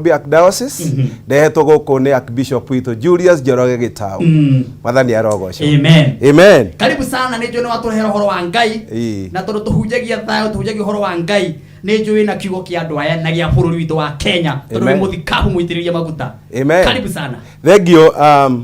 Archdiocese ndehetwo gũkũ nĩ Archbishop witũ Julius Njoroge Gĩtaũ. Mwathani arogocwo. Amen. Amen. Karibu sana. Nĩ njũĩ nĩ watũrehera ũhoro wa Ngai. Na tondũ tũhunjagia thayũ, tũhunjagia ũhoro wa Ngai, nĩ njũĩ na kiugo kĩa andũ aya na gĩa bũrũri witũ wa Kenya, tondũ nĩ Amen. mũthikabu mũitĩrĩrie maguta. Amen. Karibu sana. Thank you,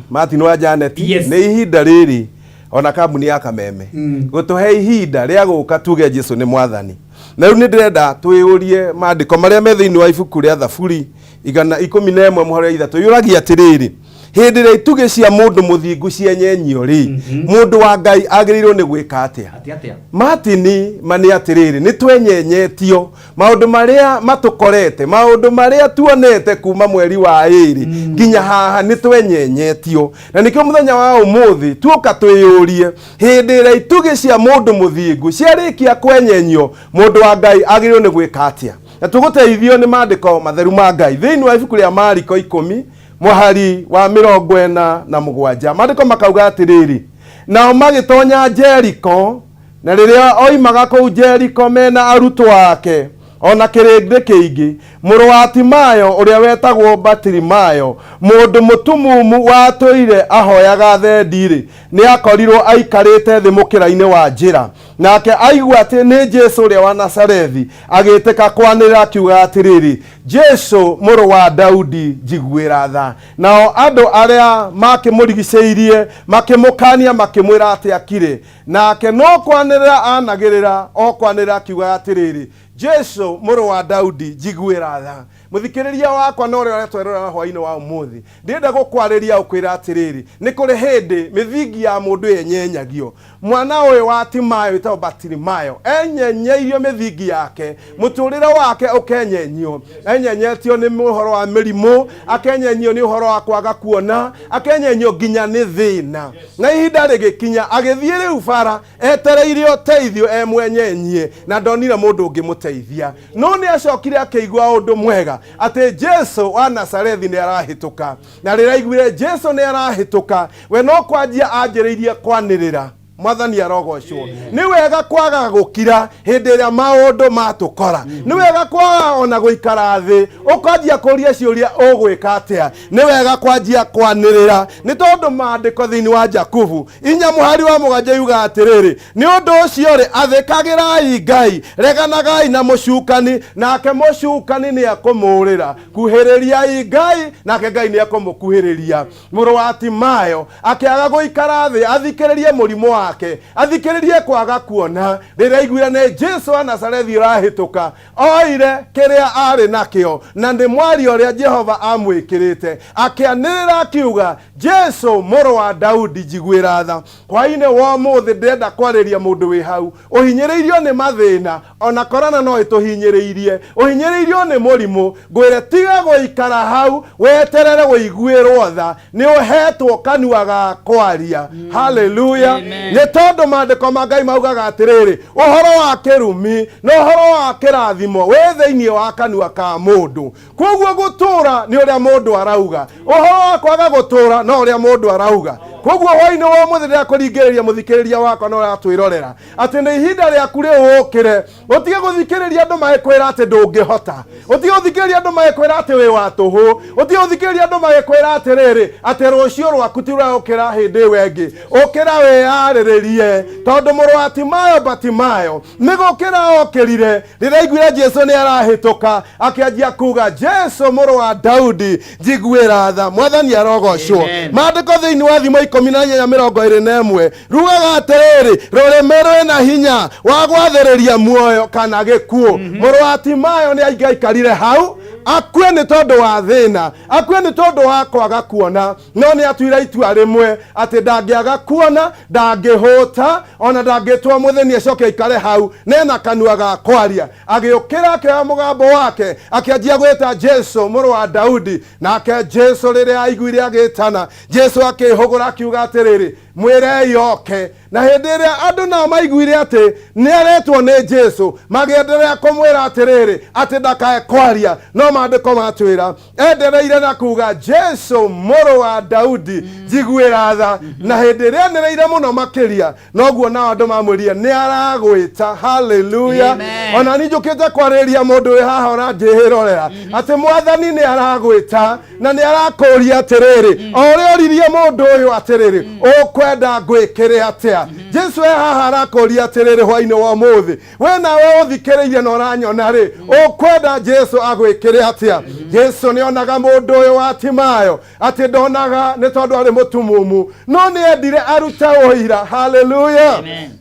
Martin wa Janet. Nĩ ihinda rĩrĩ ona kambuni ya Kameme gũtũhe ihinda rĩa gũka tuge Jesu nĩ mwathani. Na rĩu nĩ ndĩrenda twĩyũrie maandĩko marĩa me thĩinĩ wa ibuku rĩa Thaburi 111 mũhari wa 3, yũragia atĩrĩrĩ, hĩndĩ ĩrĩa itugĩ cia mũndũ mũthingu cienyenyio rĩ, mũndũ wa Ngai agĩrĩirwo nĩ gwĩka atĩa? Atĩa atĩa? Martin, ma nĩ atĩrĩrĩ, nĩ twenyenyetio maũndũ marĩa matũkorete, maũndũ marĩa tuonete kuma mweri wa 2 nginya haha, nĩ twenyenyetio, na nĩkĩo mũthenya wa ũmũthĩ tuoka twĩyũrie, hĩndĩ ĩrĩa itugĩ cia mũndũ mũthingu ciarĩkia kwenyenyio, mũndũ wa Ngai agĩrĩirwo nĩ gwĩka atĩa? Na tũgũteithio nĩ maandĩko matheru ma Ngai thĩinĩ wa ibuku rĩa Mariko 10 mũhari wa 47. Maandĩko makauga atĩrĩrĩ, nao magĩtonya Jeriko, na rĩrĩa oimaga kũu Jeriko mena arutwo ake ona kĩrĩndĩ kĩingĩ, mũrũ wa Timayo ũrĩa wetagwo Batirimayo, mũndũ mũtumumu watũire ahoyaga thendi-rĩ, nĩ akorirwo aikarĩte thĩ mũkĩra-inĩ wa njĩra. Nake aigua atĩ nĩ Jesu ũrĩa wa Nazarethi, agĩtĩka kwanĩrĩra akiuga atĩrĩrĩ, Jesu mũrũ wa Daudi, njiguĩra tha. Nao andũ arĩa makĩmũrigicĩirie makĩmũkania makĩmwĩra atĩ akire. Nake no kwanĩrĩra anagĩrĩra o kwanĩrĩra akiugaga atĩrĩrĩ, Jesu mũrũ wa Daudi, njiguĩra tha. Mũthikĩrĩria wakwa na ũrĩa ũretwerera hwaĩ-inĩ wa ũmũthĩ, ndĩrenda gũkwarĩria ũkwĩra atĩrĩrĩ, nĩ kũrĩ hĩndĩ mĩthingi ya mũndũ yenyenyagio. Mwana ũyũ wa Timayo wĩtagwo Batirimayo enyenyeirio mĩthingi yake, mũtũrĩre wake ũkenyenyio. Enyenyetio nĩ ũhoro wa mĩrimũ, akenyenyio nĩ ũhoro wa kwaga kuona, akenyenyio nginya nĩ thĩna. Na ihinda rĩgĩkinya agĩthiĩ rĩu bara etereire ũteithio e mwenyenyie, na ndonire mũndũ ũngĩmũteithia. No nĩ acokire akĩigua ũndũ mwega atĩ Jesu wa Nazarethi nĩ arahĩtũka. Na rĩrĩa aiguire Jesu nĩ arahĩtũka, we no kwanjia anjĩrĩirie kwanĩrĩra. Mwathani arogocwo. Nĩ wega kwaga gũkira hĩndĩ ĩrĩa maũndũ matũkora. Nĩ wega kwaga ona gũikara thĩ ũkanjia kũria ciũria ũgwĩka atĩa. Nĩ wega kwanjia kwanĩrĩra, nĩ tondũ maandĩko thĩinĩ wa Jakubu 4 mũhari wa 7 yuga atĩrĩrĩ, nĩ ũndũ ũcio rĩ, athĩkagĩrai Ngai, reganagai na mũcukani, nake mũcukani nĩ ekũmũũrĩra. Kuhĩrĩriai Ngai, nake Ngai nĩ ekũmũkuhĩrĩria. Mũrũ wa Timayo akĩaga gũikara thĩ athikĩrĩrie mũrimũ wake, athikĩrĩrie kwaga kuona. Rĩrĩa aiguire nĩ Jesu wa Nazarethi ũrahĩtũka, oire kĩrĩa arĩ nakĩo, na nĩ mwario ũrĩa Jehova amwĩkĩrĩte, akĩanĩrĩra akiuga, Jesu mũrũ wa Daudi, njiguĩra tha. Hwaĩ-inĩ wa ũmũthĩ ndĩrenda kwarĩria mũndũ wĩ hau ũhinyĩrĩirio nĩ mathĩna, ona korona no ĩtũhinyĩrĩirie, ũhinyĩrĩirio nĩ mũrimũ, ngwĩre tiga gũikara hau weterere ũiguĩrwo tha, nĩ ũhetwo kanua ga kwaria. Haleluya. Nĩ tondũ maandĩko ma Ngai maugaga atĩrĩrĩ, ũhoro wa kĩrumi na ũhoro wa kĩrathimo wĩ thĩinĩ wa kanua ka mũndũ. Koguo gũtũra nĩ ũrĩa mũndũ arauga, ũhoro wa kwaga gũtũra no ũrĩa mũndũ arauga. Koguo hwaĩ-inĩ wa ũmũthĩ ndĩrakũringĩrĩria mũthikĩrĩria wakwa na ũratwĩrorera atĩ nĩ ihinda rĩaku rĩu ũkĩre, ũtige gũthikĩrĩria andũ magĩkwĩra atĩ ndũngĩhota, ũtige gũthikĩrĩria andũ magĩkwĩra atĩ wĩ wa tũhũ, ũtige gũthikĩrĩria andũ magĩkwĩra atĩrĩrĩ, atĩ rũciũ rwaku ti rũgũkĩra hĩndĩ ĩyo ĩngĩ. Ũkĩra wĩyarĩrĩrie, tondũ mũrũ wa Timayo Batimayo nĩ gũkĩra okĩrire rĩrĩa aiguire Jesu nĩ arahĩtũka, akĩanjia kuga, Jesu mũrũ wa Daudi, njiguĩra tha. Mwathani arogocwo. Amen. Maandĩko thĩinĩ wa Thimo 18:21 rugaga atĩrĩrĩ, rũrĩmĩ rwĩna hinya wa gwathĩrĩria muoyo kana gĩkuũ. Mũrũ wa Timayo nĩ angĩaikarire hau akue nĩ tondũ wa thĩna, akue nĩ tondũ wa kwaga kuona, no nĩ atuire itua rĩmwe atĩ ndangĩaga kuona, ndangĩhũta, ona ndangĩtwo mũthĩni acoke aikare hau nena kanua ga kwaria. Agĩũkĩra akĩoya mũgambo wake akĩanjia gwĩta Jesu mũrũ wa Daudi. Nake Jesu rĩrĩa aiguire agĩtana, Jesu akĩhũgũra akiuga atĩrĩrĩ, Mwĩrei oke. Na hĩndĩ ĩrĩa andũ nao maiguire atĩ nĩ aretwo nĩ Jesu, magĩenderea kũmwĩra atĩrĩrĩ, atĩ ndakae kwaria. No maandĩko matwĩra endereire na kuga, Jesu mũrũ wa Daudi, njiguĩra tha. Na hĩndĩ ĩrĩa anĩrĩire mũno makĩria, noguo nao andũ mamwĩrire, nĩ aragwĩta. Haleluya. Amen. Ona ni njũkĩte kwarĩria mũndũ wĩ haha ũranjĩrorera atĩ Mwathani nĩ aragwĩta na nĩ arakũria atĩrĩrĩ, o ũrĩa oririe mũndũ ũyũ atĩrĩrĩ, ũkwenda ngwĩkĩre atĩa? Jesu e haha arakũria atĩrĩrĩ, hwainĩ wa ũmũthĩ, we nawe ũthikĩrĩirie na ũranyona rĩ, ũkwenda Jesu agwĩkĩre atĩa? Jesu nĩ onaga mũndũ ũyũ wa Timayo atĩ ndonaga nĩ tondũ arĩ mũtumumu, no nĩ endire arute ũira. Haleluya. Amen.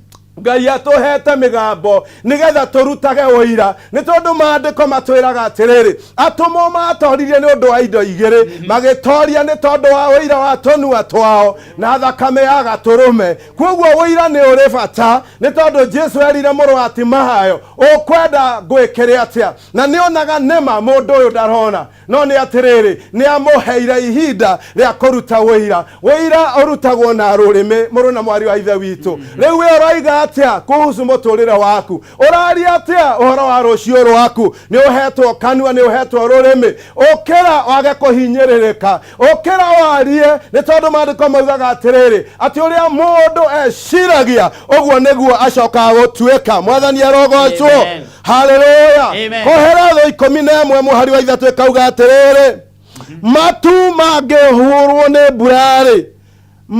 Ngai atũhete mĩgambo nĩgetha tũrutage ũira, nĩ tondũ maandĩko matwĩraga atĩrĩrĩ, atũmwo matoririe nĩ ũndũ wa indo igĩrĩ, magĩtoria nĩ tondũ wa ũira wa tũnua twao na thakame ya gatũrũme. Koguo ũira nĩ ũrĩ bata, nĩ tondũ Jesu erire mũrũ wa Timayo, ũkwenda ngwĩkĩre atĩa? Na nĩ onaga nĩma mũndũ ũyũ ndarona, no nĩ atĩrĩrĩ, nĩ amũheire ihinda rĩa kũruta ũira. Ũira ũrutagwo na rũrĩmĩ, mũrũ na mwarĩ wa Ithe witũ. Rĩu we ũroiga atĩa kuhusu mũtũrĩre waku? Ũraria atĩa ũhoro wa rũciũ rwaku? Nĩ ũhetwo kanua, nĩ ũhetwo rũrĩmĩ. Ũkĩra wage kũhinyĩrĩrĩka, ũkĩra warie, nĩ tondũ maandĩko maugaga atĩrĩrĩ, atĩ ũrĩa mũndũ eciragia ũguo nĩguo acokaga gũtuĩka. Mwathani arogocwo. Amen. Haleluya. Amen. Koheretho 11 mũhari wa 3 ĩkauga atĩrĩrĩ, matu mangĩhurwo nĩ mbura-rĩ,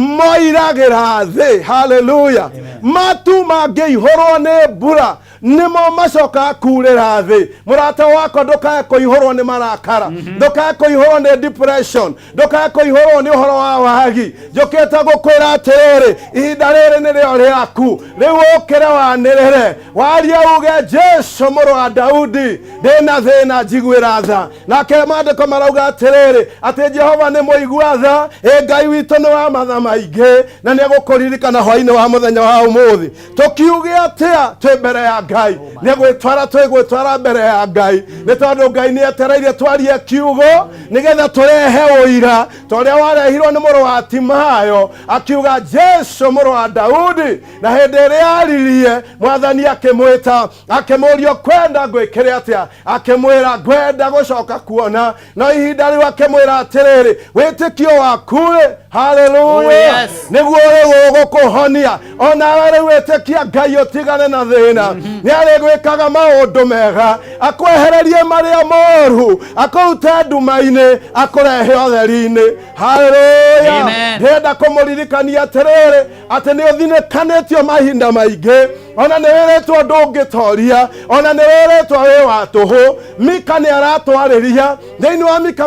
moiragĩra thĩ. Haleluya. Matu mangĩihũrwo nĩ mbura, nĩmo macokaga kurĩra thĩ. Mũrata wakwa, ndũkae kũihũrwo nĩ marakara, ndũkae kũihũrwo nĩ depression, ndũkae kũihũrwo nĩ ũhoro wa wagi. Njũkĩte gũkwĩra atĩrĩrĩ, ihinda rĩrĩ nĩrĩo rĩaku. Rĩu ũkĩre wanĩrĩre, warie uge, Jesu mũrũ wa Daudi, ndĩna thĩna, njiguĩra tha. Nake maandĩko marauga atĩrĩrĩ, atĩ Jehova nĩ mũigua tha, ĩ Ngai witũ nĩ wa matha maingĩ, na nĩ egũkũririkana hwainĩ wa mũthenya wa ũmũthĩ. Tũkiuge atĩa twĩ mbere ya Ngai? Nĩ gwĩtwara twĩgwĩtwara mbere ya Ngai, nĩ tondũ Ngai nĩ etereire twarie kiugo nĩgetha tũrehe ũira ta ũrĩa warehirwo nĩ mũrũ wa Timayo, akiuga, Jesu mũrũ wa Daudi. Na hĩndĩ ĩrĩa aririe, Mwathani akĩmwĩta, akĩmũria, ũkwenda ngwĩkĩre atĩa? Akĩmwĩra, ngwenda gũcoka kuona. No ihinda rĩu akĩmwĩra atĩrĩrĩ, wĩtĩkio waku-rĩ, haleluya, Oh, yes. nĩguo rĩu ũgũkũhonia. Onawe rĩu wĩtĩkia Ngai, ũtigane na thĩna, nĩ arĩgwĩkaga maũndũ mega, akwehererie marĩa moru, akũrute nduma-inĩ, akũrehe ũtheri-inĩ. Haleluya. Amen. Ndĩrenda kũmũririkania atĩrĩrĩ, atĩ nĩ ũthinĩkanĩtio mahinda maingĩ, ona nĩ wĩrĩtwo ndũngĩtoria, ona nĩ wĩrĩtwo wĩ wa tũhũ. Mika nĩ aratwarĩria thĩinĩ wa Mika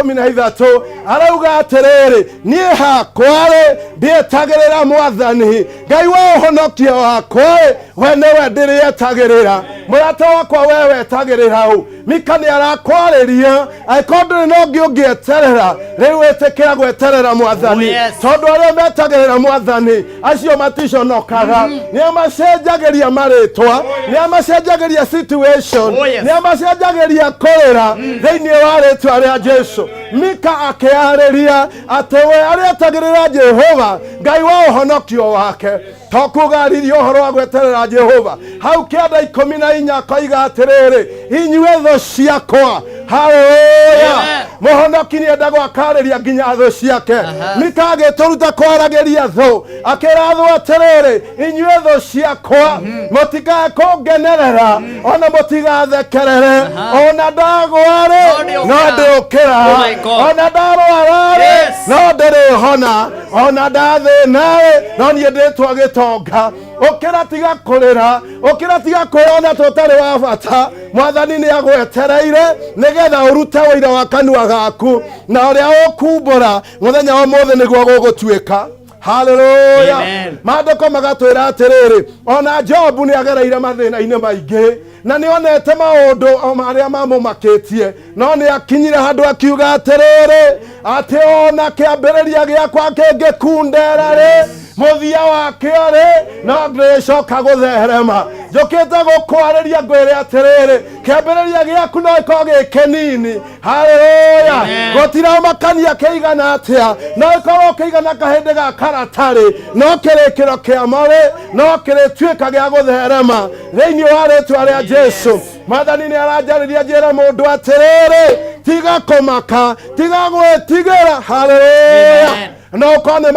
7:13, arauga atĩrĩrĩ, niĩ hakwa-rĩ, ndietagĩrĩra Mwathani Ngai wa ũhonokio wakwa-ĩ, we nĩwe ndĩrĩetagĩrĩra. Mũrata wakwa, we wetagĩrĩra ũ? Mika nĩ arakwarĩria, angĩkorwo ndũrĩ na ũngĩ ũngĩeterera, rĩu wĩtĩkĩra gweterera Mwathani. Oh, yes. Tondũ arĩa metagĩrĩra Mwathani, acio maticonokaga. Nĩ amacenjagĩria marĩtwa, nĩ amacenjagĩria situation, Oh, yes. nĩ amacenjagĩria kũrĩra thĩinĩ wa rĩtwa rĩa Jesu. Mika akĩarĩria atĩ we arĩetagĩrĩra Jehova Ngai wa ũhonokio wake, to kugaririe ũhoro wa gweterera Jehova. Hau kĩanda 14 akoiga atĩrĩrĩ, inyuĩ thũ ciakwa. Haleluya. Amen. Mũhonoki nĩ endagwo akarĩria nginya thũ ciake. Mika agĩtũruta kwaragĩria thũ, akĩra thũ atĩrĩrĩ, inyuĩ thũ ciakwa, mũtikae kũngenerera, ona mũtigathekerere, ona ndagwa-rĩ, No no ndĩũkĩra, Oh my God. ona ndarwara-rĩ, Yes. no ndĩrĩhona, ona ndathĩna-rĩ, no niĩ ndĩtwo gĩtonga. Ũkĩra tiga kũrĩra, ũkĩra tiga kwĩona tũtarĩ wa bata. Mwathani nĩ agwetereire nĩgetha ũrute ũira wa kanua gaku, na ũrĩa ũkumbũra mũthenya wa ũmũthĩ nĩguo gũgũtuĩka. Haleluya. Amen. Maandĩko magatwĩra atĩrĩrĩ, ona Jobu nĩ agereire mathĩna-inĩ maingĩ, na nĩ onete maũndũ o marĩa mamũmakĩtie, no nĩ akinyire handũ akiuga atĩrĩrĩ, atĩ ona kĩambĩrĩria gĩakwa kĩngĩkundera rĩ, Mũthia wakĩo rĩ, no ndĩrĩcoka gũtherema. Njũkĩte gũkwarĩria ngwĩre atĩrĩrĩ, kĩambĩrĩria gĩaku no gĩkorwo gĩ kĩnini. Haleluya! Amen. Gũtiramakania kĩigana atĩa, no gĩkorwo kĩigana kahĩndĩ ga karatarĩ, no kĩrĩkĩro kĩamo rĩ, no kĩrĩtuĩka gĩa gũtherema thĩinĩ wa rĩtwa rĩa Jesu. Mwathani nĩ aranjarĩria njĩre mũndũ atĩrĩrĩ, tiga kũmaka, tiga gwĩtigĩra. Haleluya! Amen. No ũkorwo nĩ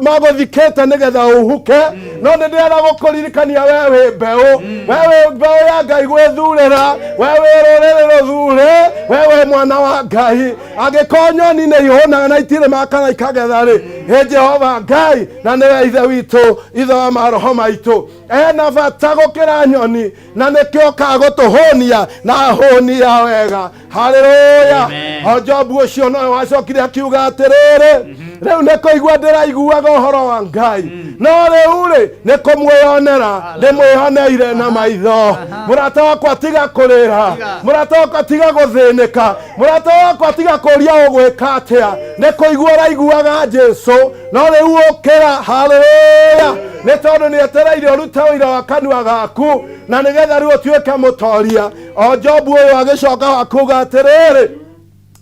magũthikĩte nĩgetha ũhuke, no nĩ ndĩrenda gũkũririkania we wĩ mbeũ, we wĩ mbeũ ya Ngai gwĩthurĩra, we wĩ rũrĩrĩ rũthure, we wĩ mwana wa Ngai. Angĩkorwo nyoni nĩ ihũnaga na itirĩmaga kana ikagetha rĩ, ĩ Jehova Ngai na nĩwe Ithe witũ, Ithe wa maroho maitũ, ena bata gũkĩra nyoni, na nĩkĩo kagũtũhũnia na ahũnia wega. Haleluya! Amen. O Jobu ũcio nowe wacokire akiuga atĩrĩrĩ, rĩu nĩ kũigua ndĩraiguaga ũhoro wa Ngai, no rĩu rĩ, nĩ kũmwĩonera ndĩmwĩoneire na maitho. Mũrata wakwa tiga kũrĩra, mũrata wakwa tiga gũthĩnĩka, mũrata wakwa tiga kũria ũgwĩka atĩa, nĩ kũigua ũraiguaga Jesu, no rĩu ũkĩra. Haleluya! Nĩ tondũ nĩ etereire ũrute ũira wa kanua gaku, na nĩgetha rĩu ũtuĩke mũtoria. O Jobu ũyũ agĩcoka wa kuga atĩrĩrĩ,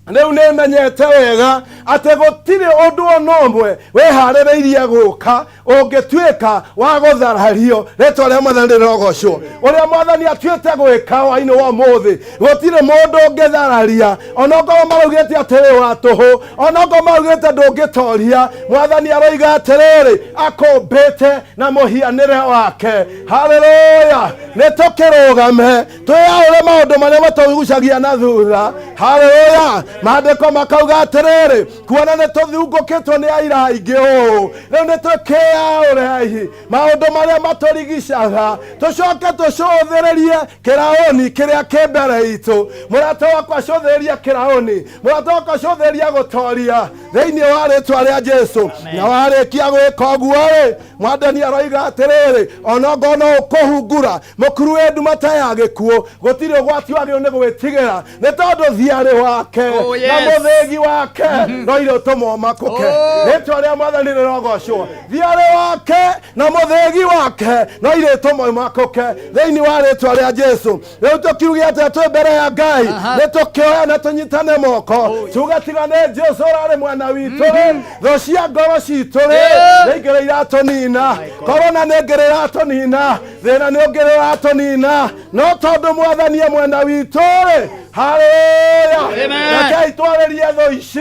rĩu nĩ menyete wega atĩ gũtirĩ ũndũ o na ũmwe wĩharĩrĩirie gũka ũngĩtuĩka wa gũtharario. Rĩtwa rĩa Mwathani rĩrogocwo. Ũrĩa Mwathani atuĩte gwĩka hwainĩ wa ũmũthĩ, gũtirĩ mũndũ ũngĩthararia. Onokorwo maraugĩte atĩ wĩ wa tũhũ, onokorwo maraugĩte ndũngĩtoria, Mwathani aroiga atĩrĩrĩ, akũmbĩte na mũhianĩre wake. Haleluya! Nĩ tũkĩrũgame twĩyaũre maũndũ marĩa matũgucagia na thutha. Haleluya! Maandĩko makauga atĩrĩrĩ, kuona nĩ tũthungũkĩtwo nĩ aira aingĩ ũũ, rĩu nĩ tũkĩyaũre maũndũ marĩa matũrigicaga, tũcoke tũcũthĩrĩrie kĩraũni kĩrĩa kĩ mbere itũ. Mũrata wakwa, cũthĩrĩria kĩraũni. Mũrata wakwa, cũthĩrĩria gũtoria thĩinĩ wa rĩtwa rĩa Jesu. Na warĩkia gwĩka ũguo rĩ, Mwathani aroiga atĩrĩrĩ, onokorwo no ũkũhungura mũkuru wĩ nduma ta ya gĩkuũ, gũtirĩ ũgwati wagĩrĩirwo nĩ gwĩtigĩra, nĩ tondũ thiarĩ wake na mũthĩgi wake no irĩ ũtũma ũmakũke. Rĩtwa rĩa Mwathani rĩrogocwo. Thiarĩ wake na mũthĩgi wake no irĩ ũtũma ũmakũke thĩinĩ wa rĩtwa rĩa Jesu. Rĩu tũkiuge atĩa twĩ mbere ya Ngai? Nĩ tũkĩoya na tũnyitane moko, tuge tiga nĩ Jesu ũrarĩ mwena witũ rĩ, thũ cia ngoro citũ rĩ, nĩ ingĩrĩ iratũnina. Korona nĩ ngĩrĩ iratũnina, thĩna nĩ ũngĩrĩ ũratũnina, no tondũ Mwathani e mwena witũ rĩ, haleluya! Amen. Rekei twarĩrie thũ ici,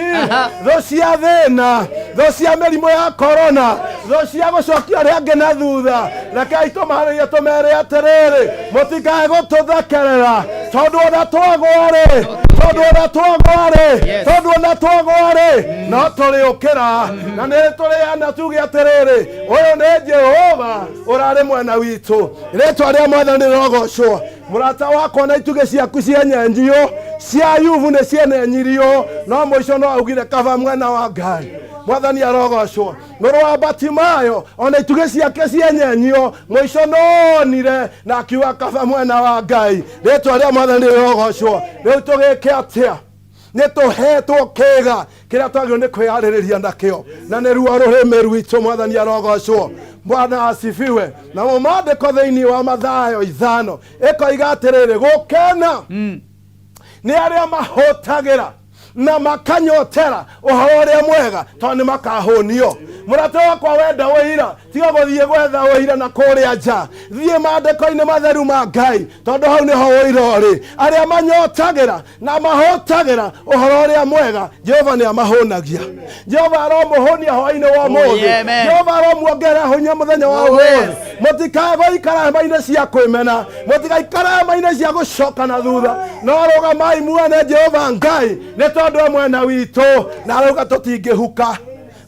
thũ cia thĩna, thũ cia mĩrimũ ya korona, thũ cia gũcokia arĩa angĩ na thutha. Rekei tũmarĩrie tũmere atĩrĩrĩ, mũtikae gũtũthekerera, tondũ ona twagwa rĩ, tondũ ona twagwa rĩ, Yes. tondũ ona twagwa rĩ, no tũrĩũkĩra, na nĩ tũrĩana tuge atĩrĩrĩ, ũyũ nĩ Jehova ũrarĩ mwena witũ. Rĩtwa rĩa Mwathani rĩrogocwo. Mũrata wakwa, na itugĩ ciaku cienyenjio cia Ayubu nĩ cienenyirio, no mũico no augire kaba mwena wa Ngai. Mwathani arogocwo. Mũrũ wa Batimayo, ona itugĩ ciake cienyenyio, mũico no onire na akiuga kaba mwena wa Ngai. Rĩtwa rĩa Mwathani rĩrogocwo. Rĩu tũgĩke atĩa? Nĩ tũhetwo kĩga kĩrĩa twagĩrĩirwo nĩ kwĩyarĩrĩria nakĩo, na nĩ ruo rũrĩmĩ rwitũ. Mwathani arogocwo. Bwana asifiwe. Namo maandĩko thĩinĩ wa Mathayo 5 ĩkoiga atĩrĩrĩ, gũkena nĩ arĩa mahũtagĩra na makanyotera ũhoro ũrĩa mwega, tondũ nĩ makahũnio. Mũrata wakwa, wenda ũira, tiga gũthiĩ gwetha ũira na kũrĩa nja, thiĩ maandĩko-inĩ matheru ma Ngai, tondũ hau nĩho ũira ũrĩ. Arĩa manyotagĩra na mahũtagĩra ũhoro ũrĩa mwega, Jehova nĩ amahũnagia. Jehova aromũhũnia hwainĩ wa ũmũthĩ. Amen. Jehova aromuongerera hũnya mũthenya wa Oh, ũmũthĩ. yes. Mũtikae gũikara hema-inĩ cia kwĩmena, mũtigaikare hema-inĩ cia gũcoka na thutha, no rũgamai muone Jehova Ngai, nĩ tondũ e mwena witũ, na arauga tũtingĩhuka.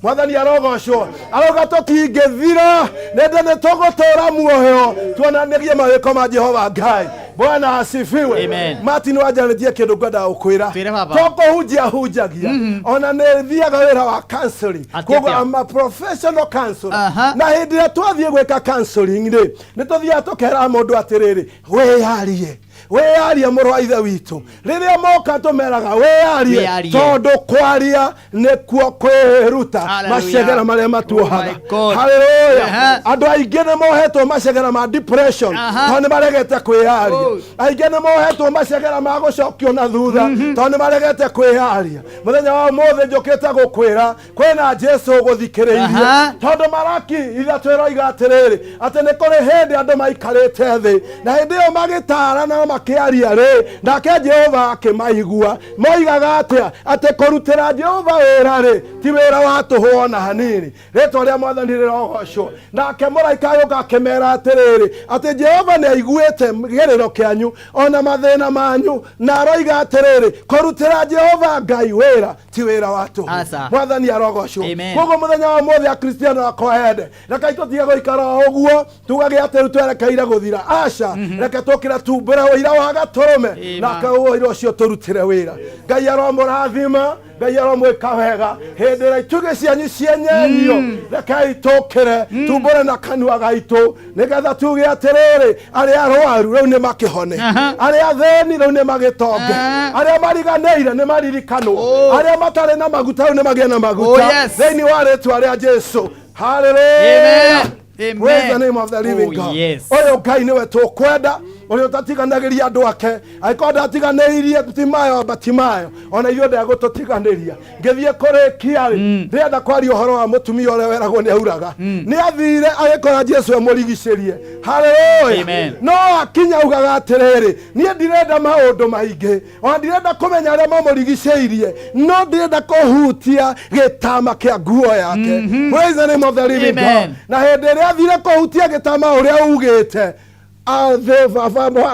Mwathani arogocwo. Arauga tũtingĩthira, nĩndĩ nĩ tũgũtũra muoyo tuonanagie mawĩko ma Jehova Ngai. Bwana asifiwe. Amen. Martin wanjarĩtie kĩndũ ngwendaga gũkwĩra. Twĩre baba. To kũhunjia hunjagia, ona nĩ thiaga wĩra wa counseling. Atĩa, Koguo atĩa? I'm a professional counselor. Aha. Na hĩndĩ ĩrĩa twathiĩ gwĩka counseling rĩ, nĩ tũthiaga tũkera mũndũ atĩrĩrĩ, wĩyarie. Wĩyarie mũrũ wa ithe witũ. Rĩrĩa moka tũmeraga wĩyarie, Wĩyarie. tondũ kwaria nĩkuo kwĩruta Hallelujah. macegera marĩa matuohaga. Oh my God. Haleluya. Aha. Andũ aingĩ nĩ mohetwo macegera ma depression Aha. tondũ nĩ maregete kwĩyaria. Oh. Aingĩ nĩ mohetwo macegera ma gũcokio na thutha tondũ nĩ maregete kwĩyaria. Mũthenya wa ũmũthĩ njũkĩte gũkwĩra kwĩna Jesu ũgũthikĩrĩirie, Aha. tondũ Maraki 3 ĩroiga atĩrĩrĩ, atĩ nĩ kũrĩ hĩndĩ andũ maikarĩte thĩ, na hĩndĩ ĩyo magĩtarana na makĩaria rĩ, nake Jehova akĩmaigua. Moigaga atĩa? Atĩ kũrutĩra Jehova wĩra rĩ, ti wĩra wa tũhũ ona hanini. Rĩtwa rĩa Mwathani rĩrogocwo. Nake mũraika agĩũka akĩmera atĩrĩrĩ, atĩ Jehova nĩ aiguĩte kĩrĩro kĩanyu ona mathĩna manyu, na aroiga atĩrĩrĩ, kũrutĩra Jehova Ngai wĩra ti wĩra wa tũhũ. Aca. Mwathani arogocwo. Amen. Koguo mũthenya wa ũmũthĩ Akristiano akwa ende, rekei tũtige gũikara o ũguo tugage atĩ rĩu twerekeire gũthira. Aca, reke tũkĩre tumbũre ũira wa gatũrũme, Amen. nake ũira ũcio tũrutĩre wĩra. Ngai aromũrathima, Ngai aromwĩka wega. Hĩndĩ ĩrĩa itugĩ cianyu cienyenyio, rekei tũkĩre tumbũre na kanua gaitũ, nĩgetha tuge atĩrĩrĩ, arĩa arwaru rĩu nĩ makĩhone, Aha. arĩa athĩni rĩu nĩ magĩtonge, Aha. arĩa mariganĩire nĩ maririkanwo, Oh. arĩa matarĩ na maguta rĩu nĩ magĩe na Oh, maguta yes. thĩinĩ wa rĩtwa rĩa Jesu. Hallelujah. Amen. Amen. Praise the name of the living Oh, God. yes. Ũyũ Ngai nĩwe tũkwenda, ũrĩa ũtatiganagĩria andũ ake. Angĩkorwo ndatiganĩirie Timayo Batimayo, ona ithuĩ ndegũtũtiganĩria. Ngĩthiĩ kũrĩkia rĩ, ndĩrenda kwaria ũhoro wa mũtumia ũrĩa weragwo nĩ auraga. Nĩ athire agĩkora Jesu amũrigicĩrie. Hallelujah. Amen. No akinya augaga atĩrĩrĩ, niĩ ndirenda maũndũ maingĩ, ona ndirenda kũmenya arĩa mamũrigicĩirie, no ndĩrenda kũhutia gĩtama kĩa nguo yake. Praise the name of the living Amen. God. Na hĩndĩ ĩrĩa athire kũhutia gĩtama ũrĩa ugĩte,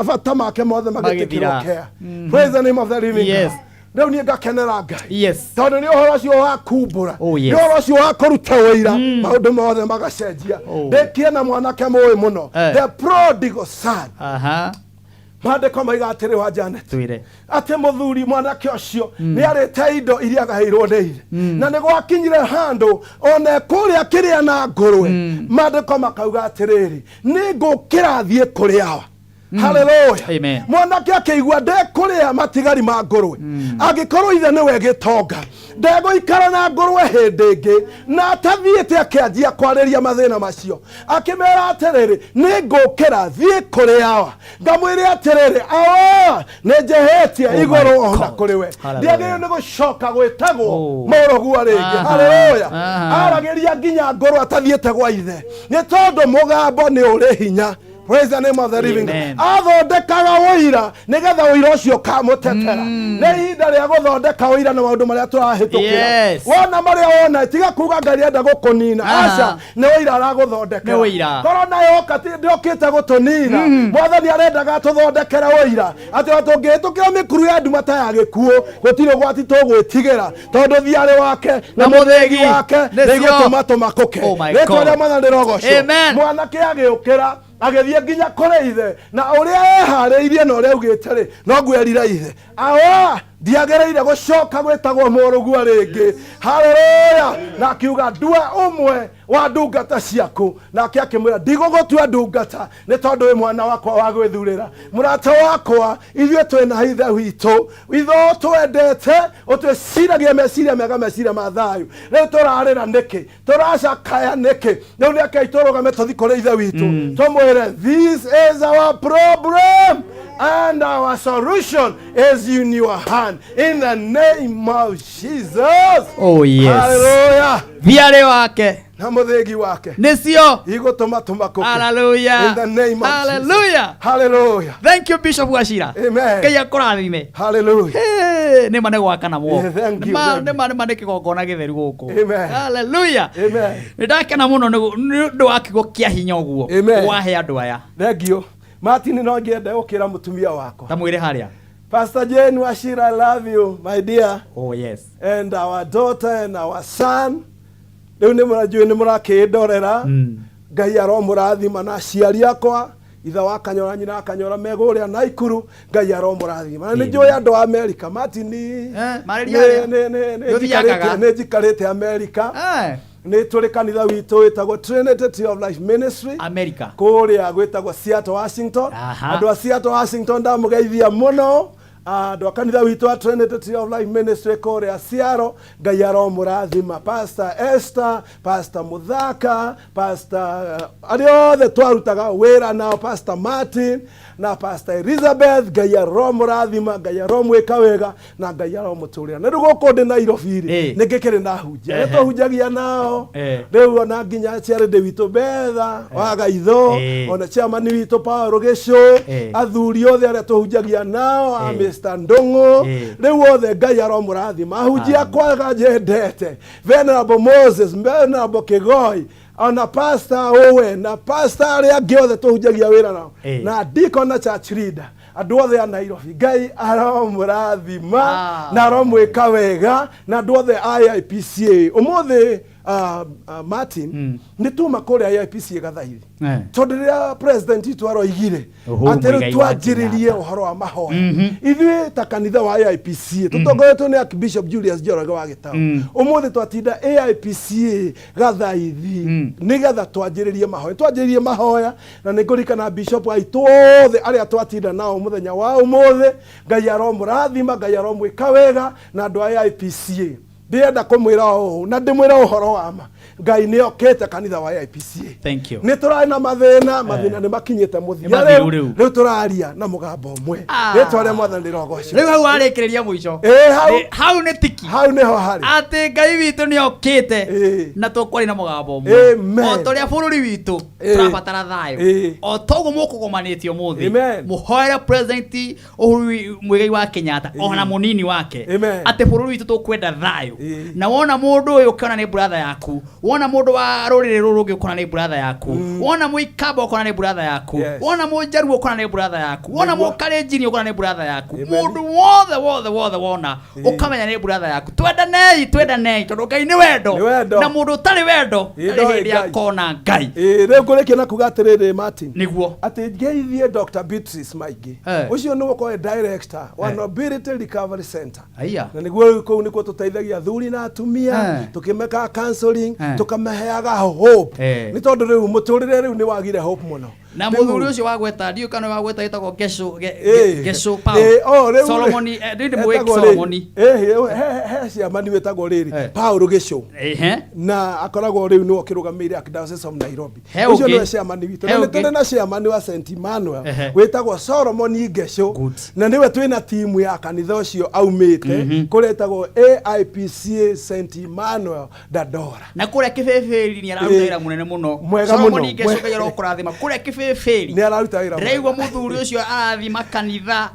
bata make mothe magĩtĩkĩrwo Magĩthira. kea. Praise the name of the living Yes. God. Rĩu niĩ ngakenera Ngai, Yes. tondũ nĩ ũhoro ũcio wa kumbũra, Oh, yes. nĩ ũhoro ũcio wa kũruta ũira, maũndũ mothe magacenjia. Oh. Ndĩkie na mwanake mũĩ mũno, Eh. the prodigal son. Aha. Maandĩko maiga atĩrĩ wa Janet, Twĩre. atĩ mũthuri mwanake ũcio nĩ arĩte indo iria agaĩirwo nĩ ithe, na nĩ gwakinyire handũ ona kũrĩa kĩrĩa na ngũrwe. Maandĩko makauga atĩrĩrĩ, nĩ ngũkĩra thiĩ kũrĩ awa. Haleluya. Amen. Mwanake akĩigua ndekũrĩa matigari ma ngũrwe, angĩkorwo ithe nĩwe gĩtonga, ndegũikara na ngũrwe hĩndĩ ĩngĩ. Na atathiĩte akĩanjia kwarĩria mathĩna macio, akĩmera atĩrĩrĩ, nĩ ngũkĩra thiĩ kũrĩ awa, ngamwĩre atĩrĩrĩ, awa, nĩ njehĩtie Oh my igũrũ ona God. kũrĩ we, Hallelujah. ndiagĩrĩirwo nĩ gũcoka gwĩtagwo Oh. mũrũguo rĩngĩ. Aha. Haleluya. Aha. Aragĩria nginya ngũrwe atathiĩte gwa ithe, nĩ tondũ mũgambo nĩ ũrĩ hinya. Praise the name of the living God. Amen. Athondekaga ũira nĩgetha ũira ũcio ũkamũtetera. Nĩ ihinda rĩa gũthondeka ũira na maũndũ marĩa tũrahĩtũkĩra. Yes. Wona marĩa wona, tiga kuga Ngai enda gũkũnina. Aha. Aca, nĩ ũira aragũthondekera. Nĩ ũira. Korona yoka ndĩokĩte gũtũnina. Mwathani arendaga tũthondekere ũira atĩ ona tũngĩhĩtũkĩra mĩkuru ya nduma ta ya gĩkuũ, gũtirĩ ũgwati tũgwĩtigĩra, tondũ thiarĩ wake na Na mũthĩgi mũthĩgi wake nĩcio. nĩ igũtũma tũmakũke. Oh my Rĩtwa God. rĩa Mwathani rĩrogocwo. Amen. Mwanake agĩũkĩra agĩthiĩ nginya kũrĩ ithe, na ũrĩa eharĩirie na ũrĩa augĩte rĩ, noguo erire ithe, awa, ndiagĩrĩire gũcoka gwĩtagwo mũrũguo rĩngĩ. Haleluya. Na akiuga, ndua ũmwe wa ndungata ciaku. Nake akĩmwĩra, ndigũgũtua ndungata, nĩ tondũ wĩ mwana wakwa wa gwĩthurĩra. Mũrata wakwa, ithuĩ twĩna ithe witũ, ithe ũtwendete, ũtwĩciragia meciria mega, meciria ma thayũ. Rĩu tũrarĩra nĩkĩ? Tũracakaya nĩkĩ? Rĩu nĩkei tũrũgame tũthi kũrĩ ithe witũ, tũmwĩre, this is our problem and our solution is in your hand, in the name of Jesus. Oh, yes. Hallelujah. Thiarĩ wake Na mũthĩgi wake nĩcio igũtũma tũmakũke. Hallelujah. In the name of Jesus. Hallelujah. Hallelujah. Thank you, Bishop Wachira. Amen. Ngai akũrathime. Hallelujah. Hey, nĩ ma nĩ gwakana Yeah, thank you, thank you. nĩma nĩma nĩ kĩgongona gĩtheru gũkũ. Amen. Hallelujah. Amen. Nĩ ndakena mũno nĩ ũndũ wa kiugo kĩa hinya ũguo Amen. wahe andũ aya. Thank you. Martin, no ngĩende gũkĩra mũtumia wakwa. Ta mwĩre harĩa. Pastor Jane Wachira, I love you, my dear, Oh yes. and our daughter and our son. Rĩu nĩ mũranjũĩ nĩ mũrakĩndorera. Ngai aromũrathima, na aciari akwa, ithe wa Kanyora, nyina wa Kanyora, megũrĩa Naikuru, Ngai aromũrathima. Na nĩ njũĩ andũ a Amerika, Martin, marĩria harĩa. nĩ Nĩ ũthiangaga? nĩ njikarĩte Amerika. Eh. Nĩ tũrĩ kanitha witũ wĩtagwo Trinity Tree of Life Ministry America. Kũrĩa gwĩtagwo Seattle, Washington. Andũ a Seattle, Washington, ndamũgeithia mũno. Andũ a kanitha witũ wa Trinity Tree of Life Ministry kũrĩa Seattle, Ngai aromũrathima. Pastor Esther, Pastor Muthaka, Pastor arĩa othe twarutaga wĩra nao, Pastor Martin na Pastor Elizabeth, Ngai aromũrathima, Ngai aromwĩka wega na Ngai aromũtũrĩra. Na rĩu gũkũ ndĩ Nairobi rĩ, nĩ ngĩkĩrĩ na hunjia arĩa tũhunjagia nao rĩu, ona nginya charity witũ Betha wa Gaitho, ona chairman witũ Paul Gĩcũ, athuri othe arĩa tũhunjagia nao a Mr Ndung'u, rĩu othe Ngai aromũrathima. Ahunjia akwa nyendete, Venerable Moses, Venerable Kigoi, ona Pastor Owen na pastor arĩa angĩ othe tũhunjagia wĩra nao, na deacon na church leader, andũ othe a Nairobi, Ngai aromũrathima na aromwĩka wega, na andũ othe a AIPCA. Ũmũthĩ Martin, nĩ tuma kũrĩa AIPCA Gathaithi, tondũ rĩrĩa president witũ aroigire Uhuru atĩ rĩu Muigai wa twanjĩrĩrie Kenyatta. ũhoro wa mahoya, ithuĩ ta kanitha wa AIPCA tũtongoretio nĩ Archbishop Julius Njoroge wa Gĩtaũ, ũmũthĩ twatinda AIPCA Gathaithi nĩgetha twanjĩrĩrie mahoya, twanjĩrĩrie mahoya. Na nĩ ngũririkana bishop aitũ othe arĩa twatinda nao mũthenya wa ũmũthĩ, Ngai aromũrathima, Ngai aromwĩka wega. Na andũ a AIPCA, ndĩrenda kũmwĩra ũũ na ndĩmwĩre ũhoro wa ma, Ngai nĩ okĩte kanitha wa AIPCA. Thank you. Nĩ tũrarĩ na mathĩna, mathĩna nĩ makinyĩte mũthia. Nĩ mathiru rĩu rĩu. Rĩu tũraria na mũgambo ũmwe. Rĩtwa rĩa Mwathani rĩrogocwo. Rĩu hau warĩkĩrĩria mũico. Ĩĩ, hau. Hau nĩ tiki. Hau nĩho harĩ atĩ Ngai witũ nĩ okĩte na tũkwaria na mũgambo ũmwe. Amen. O ta ũrĩa bũrũri witũ tũrabatara thayũ, o toguo mũkũgomanĩtie ũmũthĩ mũhoere President Uhuru Muigai wa Kenyatta ona mũnini wake Amen. atĩ bũrũri witũ tũkwenda thayũ. Na wona mũndũ ũyũ ũkĩona nĩ brother yaku, wona mũndũ wa rũrĩrĩ rũrũ rũngĩ ũkona nĩ brother yaku, wona mũikamba ũkona nĩ brother yaku, wona mũnjaruo ũkona nĩ brother yaku, wona mũkalenjini ũkona nĩ brother yaku, Amen. mũndũ wothe wothe wothe wona ũkamenya nĩ brother yaku. Twendanei, twendanei, tondũ Ngai nĩ wendo. Nĩ wendo. Na mũndũ ũtarĩ wendo ndarĩ ndoĩ hĩndĩ Ngai. akona Ngai. Ĩĩ, rĩu ngũrĩkia na kuga atĩrĩrĩ, Martin, Nĩguo. Atĩ ngeithie Dr Beatrice Maingĩ, ũcio nĩwe ũkoragwo director wa Nobility Recovery Center. Aya. Na nĩguo rĩu kũu nĩkuo tũteithagia athuri na atumia, tũkĩmekaga counseling, tũkamaheaga hope, nĩ tondũ rĩu mũtũrĩre rĩu nĩ wagire hope mũno. Na Rĩu- mũthuri ũcio wagweta, ndiũĩ kana wagweta, wĩtagwo Gesũ Gesũ Paul Eh, oh, rĩu- Solomoni, ndĩ mũĩ etagwo rĩrĩ. Solomoni. He ciamani wĩtagwo rĩrĩ Paul Gĩcũ, na akoragwo rĩu nĩwe ũkĩrũgamĩrĩire Archdiocese of Nairobi. He Ũcio ũngĩ. nĩwe chairman witũ. He Na nĩ ũngĩ. tũrĩ na chairman wa St Emmanuel wĩtagwo Solomon Ngecũ, Good. na nĩwe twĩna timu ya kanitha ũcio aumĩte kũrĩa ĩtagwo AIPCA St Emmanuel Dandora. Na kũrĩa Kĩbĩbĩri nĩ araruta wĩra mũnene mũno. Mwega Solomoni mũno. Ngecũ, Ngai arokũrathima kũrĩa Kĩbĩbĩri. Nĩ araruta wĩra mwega. Ndĩraigua mũthuri ũcio arathima kanitha,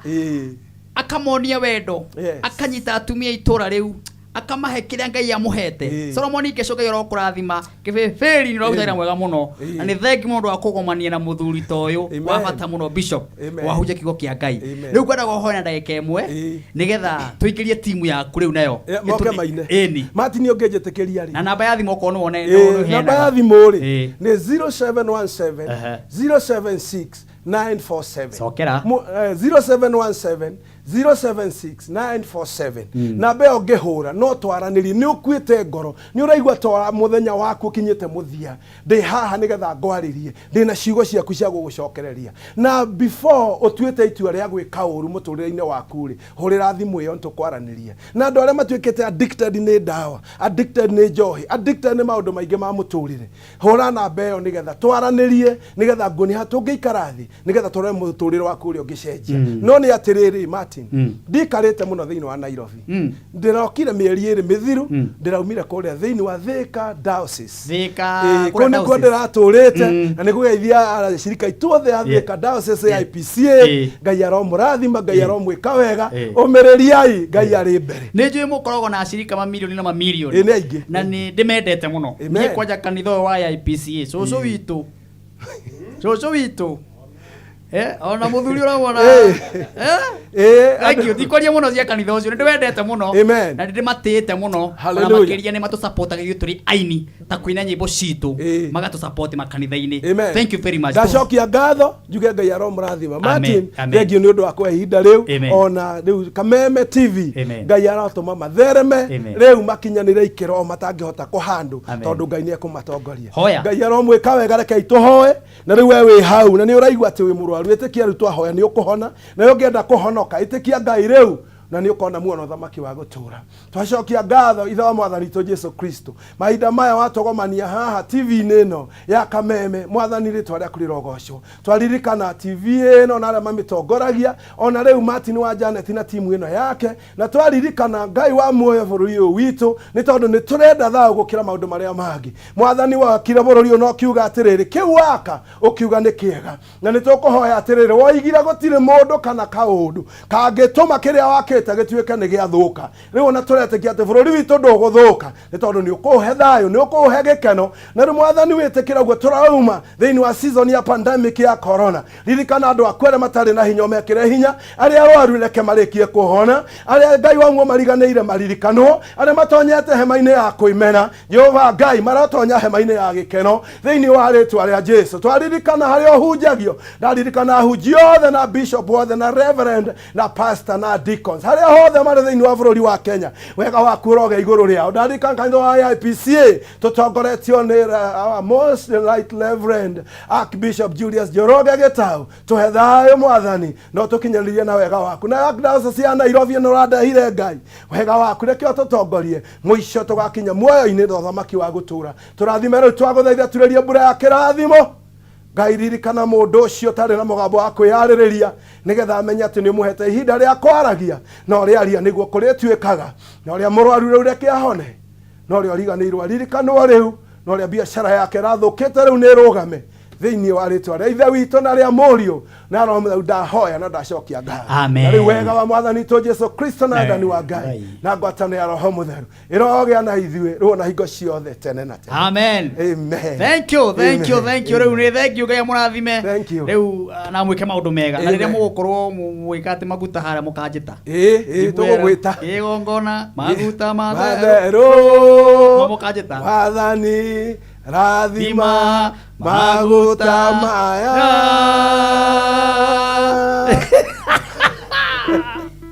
akamonia wendo, akanyita atumia itũra rĩu, akamahe kĩrĩa Ngai amũhete. Solomoni Ngecũ, Ngai arokũrathima Kĩbĩbĩri, nĩ ũraruta wĩra mwega mũno. Na nĩ thengi mũno wa kũgomania na mũthuri ta ũyũ Amen. wa bata mũno, bishop Amen. wahunjia kiugo kĩa Ngai. Amen. Rĩu ngwendaga ũhoe na ndagĩka 1 nĩgetha tũingĩrie timu yaku rĩu nayo. Moke maine. Ĩni. Martin, ũngĩnjĩtĩkĩria rĩ, Na namba ya thimũ okorwo nĩ wone. Namba ya thimũ rĩ nĩ 0717 076 947. Cokera. 0717 076 947. Namba ĩyo ũngĩhũra no twaranĩrie. Nĩ ũkuĩte ngoro, nĩ ũraigua ta mũthenya waku ũkinyĩte mũthia, ndĩ haha nĩgetha ngwarĩrie. Ndĩna ciugo ciaku cia gũgũcokereria. Na before ũtuĩte itua rĩa gwĩka ũru mũtũrĩre-inĩ waku rĩ, hũrĩra thimũ ĩyo nĩtũkwaranĩria. Na andũ arĩa matuĩkĩte addicted nĩ ndawa, addicted nĩ njohi, addicted nĩ maũndũ maingĩ ma mũtũrĩre, hũra namba ĩyo nĩgetha twaranĩrie, nĩgetha nguonie haha tũngĩikara thĩ nĩgetha tũrore mũtũrĩre waku ũrĩa ũngĩcenjia. No nĩ atĩrĩrĩ, Martin, ndikarĩte mũno thĩinĩ wa Nairobi. Ndĩrokire mĩeri 2 mĩthiru. Ndĩraumire kũrĩa thĩinĩ wa Thika Diocese. Thika, Ĩĩ, kũrĩa kũu nĩkuo diocese. ndĩratũrĩte. Na nĩ kũgeithia acirika aitũ othe a Thika Diocese ya IPCA. Ngai aromũrathima, Ngai aromwĩka wega. Ũmĩrĩriai, Ngai arĩ mbere. Nĩ njũĩ mũkoragwo na acirika mamirioni na mamirioni. Ĩĩ, nĩ aingĩ. Na nĩ ndĩmendete mũno. Amen. Niĩ kwanja kanitha ũyũ wa IPCA, cũcũ witũ, cũcũ witũ, ona mũthuri ũramwona. Thank you. Ndikwaria mũno cia kanitha ũcio, nĩ ndĩwendete mũno. Amen. Na nĩ ndĩmatĩĩte mũno. Ona Hallelujah. makĩria nĩ matũsupportaga ithuĩ tũrĩ aini ta kũina nyĩmbo citũ. Magatũsupport makanitha-inĩ. Amen. Thank you very much. Ndacokia ngatho njuge Ngai aromũrathima. Amen. Martin, Amen. thengiũ nĩ ũndũ wa kũhe ihinda rĩu. Amen. Ona rĩu Kameme TV, Amen. Ngai aratũma mathereme Amen. rĩu makinyanĩre ikĩro o matangĩhota kũhandũ Amen. tondũ Ngai nĩ ekũmatongoria. Hoya. Ngai aromwĩka wega, rekei tũhoe. Na rĩu we wĩ hau na nĩ ũraigua atĩ wĩ mũrwaru, ĩtĩkia rĩu twahoya nĩ ũkũhona. Na we ũngĩenda kũhonoka, ĩtĩkia Ngai rĩu na nĩ ũkona muono thamaki wa gũtũra. Twacokia ngatho ithe wa mwathani witũ Jesu Kristo, mahinda maya watũgomania haha TV-inĩ ĩno ya Kameme, mwathani rĩtwa rĩaku rĩrogocwo. Twaririkana TV ĩno na arĩa mamĩtongoragia, ona rĩu Martin wa Janet na timu ĩno yake, na twaririkana Ngai wa muoyo bũrũri ũyũ witũ, nĩ tondũ nĩ tũrenda thayũ gũkĩra maũndũ marĩa mangĩ. Mwathani wakire bũrũri ũyũ na ũkiuga atĩrĩrĩ, kĩu waka ũkiuga nĩ kĩega, na nĩ tũkũhoya atĩrĩrĩ, woigire gũtirĩ mũndũ kana kaũndũ kangĩtũma kĩrĩa wakĩte gĩtuĩke nĩ gĩathũka. Rĩu ona tũretĩkia atĩ bũrũri witũ ndũgũthũka, nĩ tondũ nĩ ũkũũhe thayũ, nĩ ũkũũhe gĩkeno. Na rĩu mwathani wĩtĩkĩra ũguo tũrauma thĩinĩ wa season ya pandemic ya corona. Ririkana andũ aku arĩa matarĩ na hinya ũmekĩre hinya, arĩa arwaru reke marĩkie kũhona, arĩa Ngai wa muoyo mariganĩire maririkanwo, arĩa matonyete hema-inĩ ya kũimena, Jehova Ngai maratonya hema-inĩ ya gĩkeno thĩinĩ wa rĩtwa rĩa Jesu. Twaririkana harĩa ũhunjagio, ndaririkana ahunjia othe na bishop othe na reverend na pastor na deacons harĩa hothe marĩ thĩinĩ wa bũrũri wa Kenya, wega waku ũroge igũrũ rĩao. Ndaririkana kanitha wa IPCA tũtongoretio nĩ our most right reverend Archbishop Julius Njoroge Gĩtau. Tũhe thayũ mwathani, no tũkinyanĩrie na wega waku. Na Archdiocese ya Nairobi ĩno ũrandehire Ngai, wega waku reke ũtũtongorie mũico tũgakinya muoyo-inĩ na ũthamaki wa gũtũra. Tũrathime rĩu, twagũthaitha turĩrie mbura ya kĩrathimo. Ngai ririkana mũndũ ũcio ũtarĩ na mũgambo wa kwĩyarĩrĩria, nĩgetha amenye atĩ nĩ ũmũhete ihinda rĩa kwaragia, na ũrĩa aria nĩguo kũrĩtuĩkaga. Na ũrĩa mũrwaru rĩu reke ahone, na ũrĩa ũriganĩirwo aririkanwo rĩu, na ũrĩa biacara yake ĩrathũkĩte rĩu nĩ ĩrũgame thĩinĩ wa rĩtwa rĩa Ithe witũ na rĩa Mũriũ na Roho Mũtheru. Ndahoya na ndacokia ngatho. Amen. Na rĩu wega wa mwathani witũ Jesu Kristo na wendani wa Ngai Ngai. na ngwatanĩro ya Roho Mũtheru ĩrogĩa na ithuĩ rĩu na hingo ciothe tene na tene. Amen. Amen. Thank you, thank you, Amen. thank you. Rĩu nĩ thank you, Ngai amũrathime. Thank you. Rĩu na mwĩke maũndũ mega. Na rĩrĩa Amen. mũgũkorwo mũgĩka atĩ maguta harĩa mũkanjĩta. Ĩĩ, tũgũgwĩta. Igongona maguta matheru. Matheru. Mũkanjĩta. Mwathani rathima Thima maguta maya.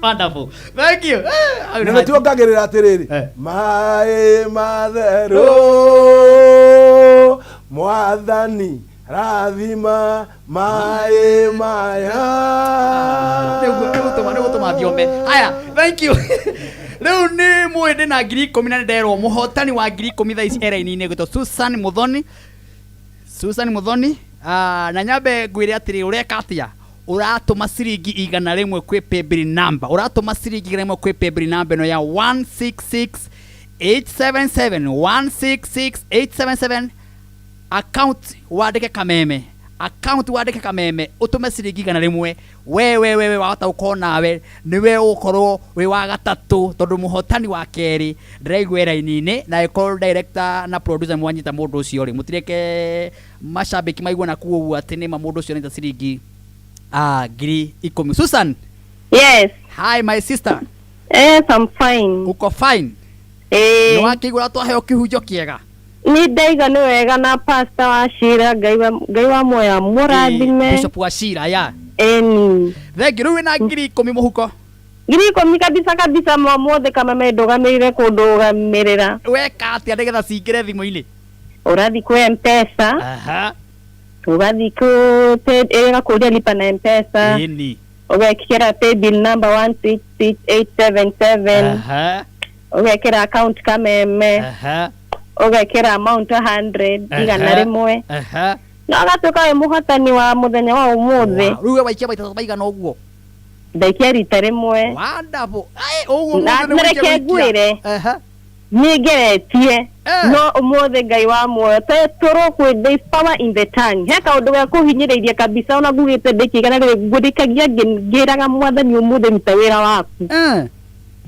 Wonderful. Thank you. Na nĩ tuongagĩrĩra atĩrĩrĩ, maĩ matheru mwathani rathima maĩ maya. Nĩ gũtũma thiome. Haya, thank you. Rĩu nĩ mũĩ ndĩna 10,000 na nĩ nderwo mũhotani wa 10,000 thaa ici eraini-inĩ gwĩtwo Susan Muthoni. Susan Muthoni, na nyambe ngwĩre atĩrĩ, ũreka atĩa? Ũratũma ciringi 100 kwĩ paybill number. Ũratũma ciringi 100 kwĩ paybill number ĩno ya 166877, 166877, account wandĩke Kameme, account wandĩke Kameme, ũtũme ciringi 100. We we we we wahota gũkorwo nawe nĩwe ũgũkorwo wĩ wa gatatũ, tondũ mũhotani wa kerĩ ndĩraigua raini-inĩ, na ĩkorwo director na producer mwanyita mũndũ ũcio rĩ, mũtireke macambĩki maigue na kuo ũguo atĩ nĩma mũndũ ũcio nĩta ciringi 10,000. Susan. Yes. Hi my sister. Yes, I'm fine. Uko fine? Nĩ wakĩigua twaheo kĩhunjo kĩega? Nĩ ndaiga nĩ wega na pastor wa Shira, Ngai wa muoyo amũrathime. Bishop wa Shira, ya. Eni. Thank you. Rĩu wĩna 10,000 mũhuko? 10,000 kabisa kabisa, mothe Kameme ndũgamĩrĩire kũndũgamĩrĩra. Weka atĩa nĩgetha cingĩre thimũ-inĩ? Ũrathiĩ kwĩ M-Pesa. Ũgathiĩ kwĩ ĩgakũria lipa na M-Pesa. Ĩni. Ũgekĩra paybill number 166877. Ũgekĩra account Kameme. Ũgekĩra amount 100, 100. Na ũgatuĩka wĩ mũhotani wa mũthenya wa ũmũthĩ. Rĩu we waikia maita maigana ũguo? Ndaikia rita rĩmwe. Wonderful. Ai, ũguo Na mũndũ nĩ reke gũikia. ngwĩre. Nĩ ngeretie. No ũmũthĩ Ngai wa muoyo tũrũkwĩ, there is power in the tongue. He kaũndũ ga kũhinyĩrĩiria kabisa, ona ngugĩte ndĩkĩgana rĩrĩ ngũrĩkagia ngĩraga mwathani ũmũthĩ ruta wĩra waku.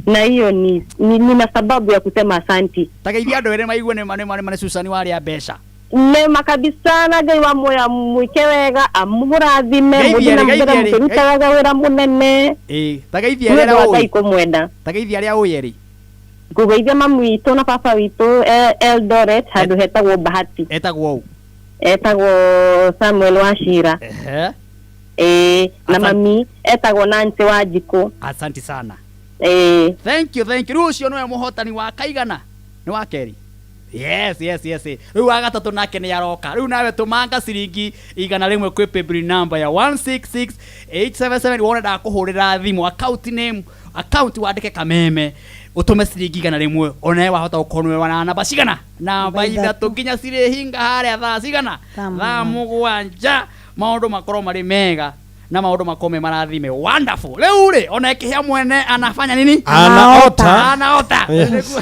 Na hiyo ni nina sababu ya kusema asanti. Ta geithia andũ erĩ maigue nĩ ma nĩ ma nĩ ma nĩ Susan warĩa mbeca. Mema kabisa na Ngai wa muoyo mwike wega amũrathime Geithia mũthiĩ na rĩ, mbere geithia rĩ. mũkĩrutaga wĩra mũnene. Ĩĩ, ta geithia Nĩ arĩa ũndũ wa Ngai ũĩ. kũmwenda. Ta geithia arĩa ũĩ erĩ. Ngũgeithia mamu witũ na baba witũ Eldoret handũ hetagwo Bahati. Etagwo ũũ. Etagwo Samuel Wachira. Ehe. Ĩĩ, na Asante. mami etagwo Nancy Wanjikũ. Asante sana. Ĩĩ. Thank you, thank you. Rĩu ũcio nĩwe mũhotani wa kaigana. Nĩ wa kerĩ. Yes, yes, yes. Rĩu wa gatatũ nake nĩ aroka. Rĩu nawe tũmanga ciringi 100 kwĩ paybill number ya 166877 wone ndakũhũrĩra thimũ account name, account wandĩke Kameme ũtũme ciringi 100 onawe wahota gũkorwo nĩwe wana namba cigana namba Namba ithatũ nginya cirĩ hinga harĩa thaa cigana Thaa thaa mũgwanja maũndũ makorwo marĩ mega na maũndũ makorwo me marathime wonderful. Rĩu rĩ ona ĩkĩhĩa mwene anafanya nini? Anaota. Anaota. Yes.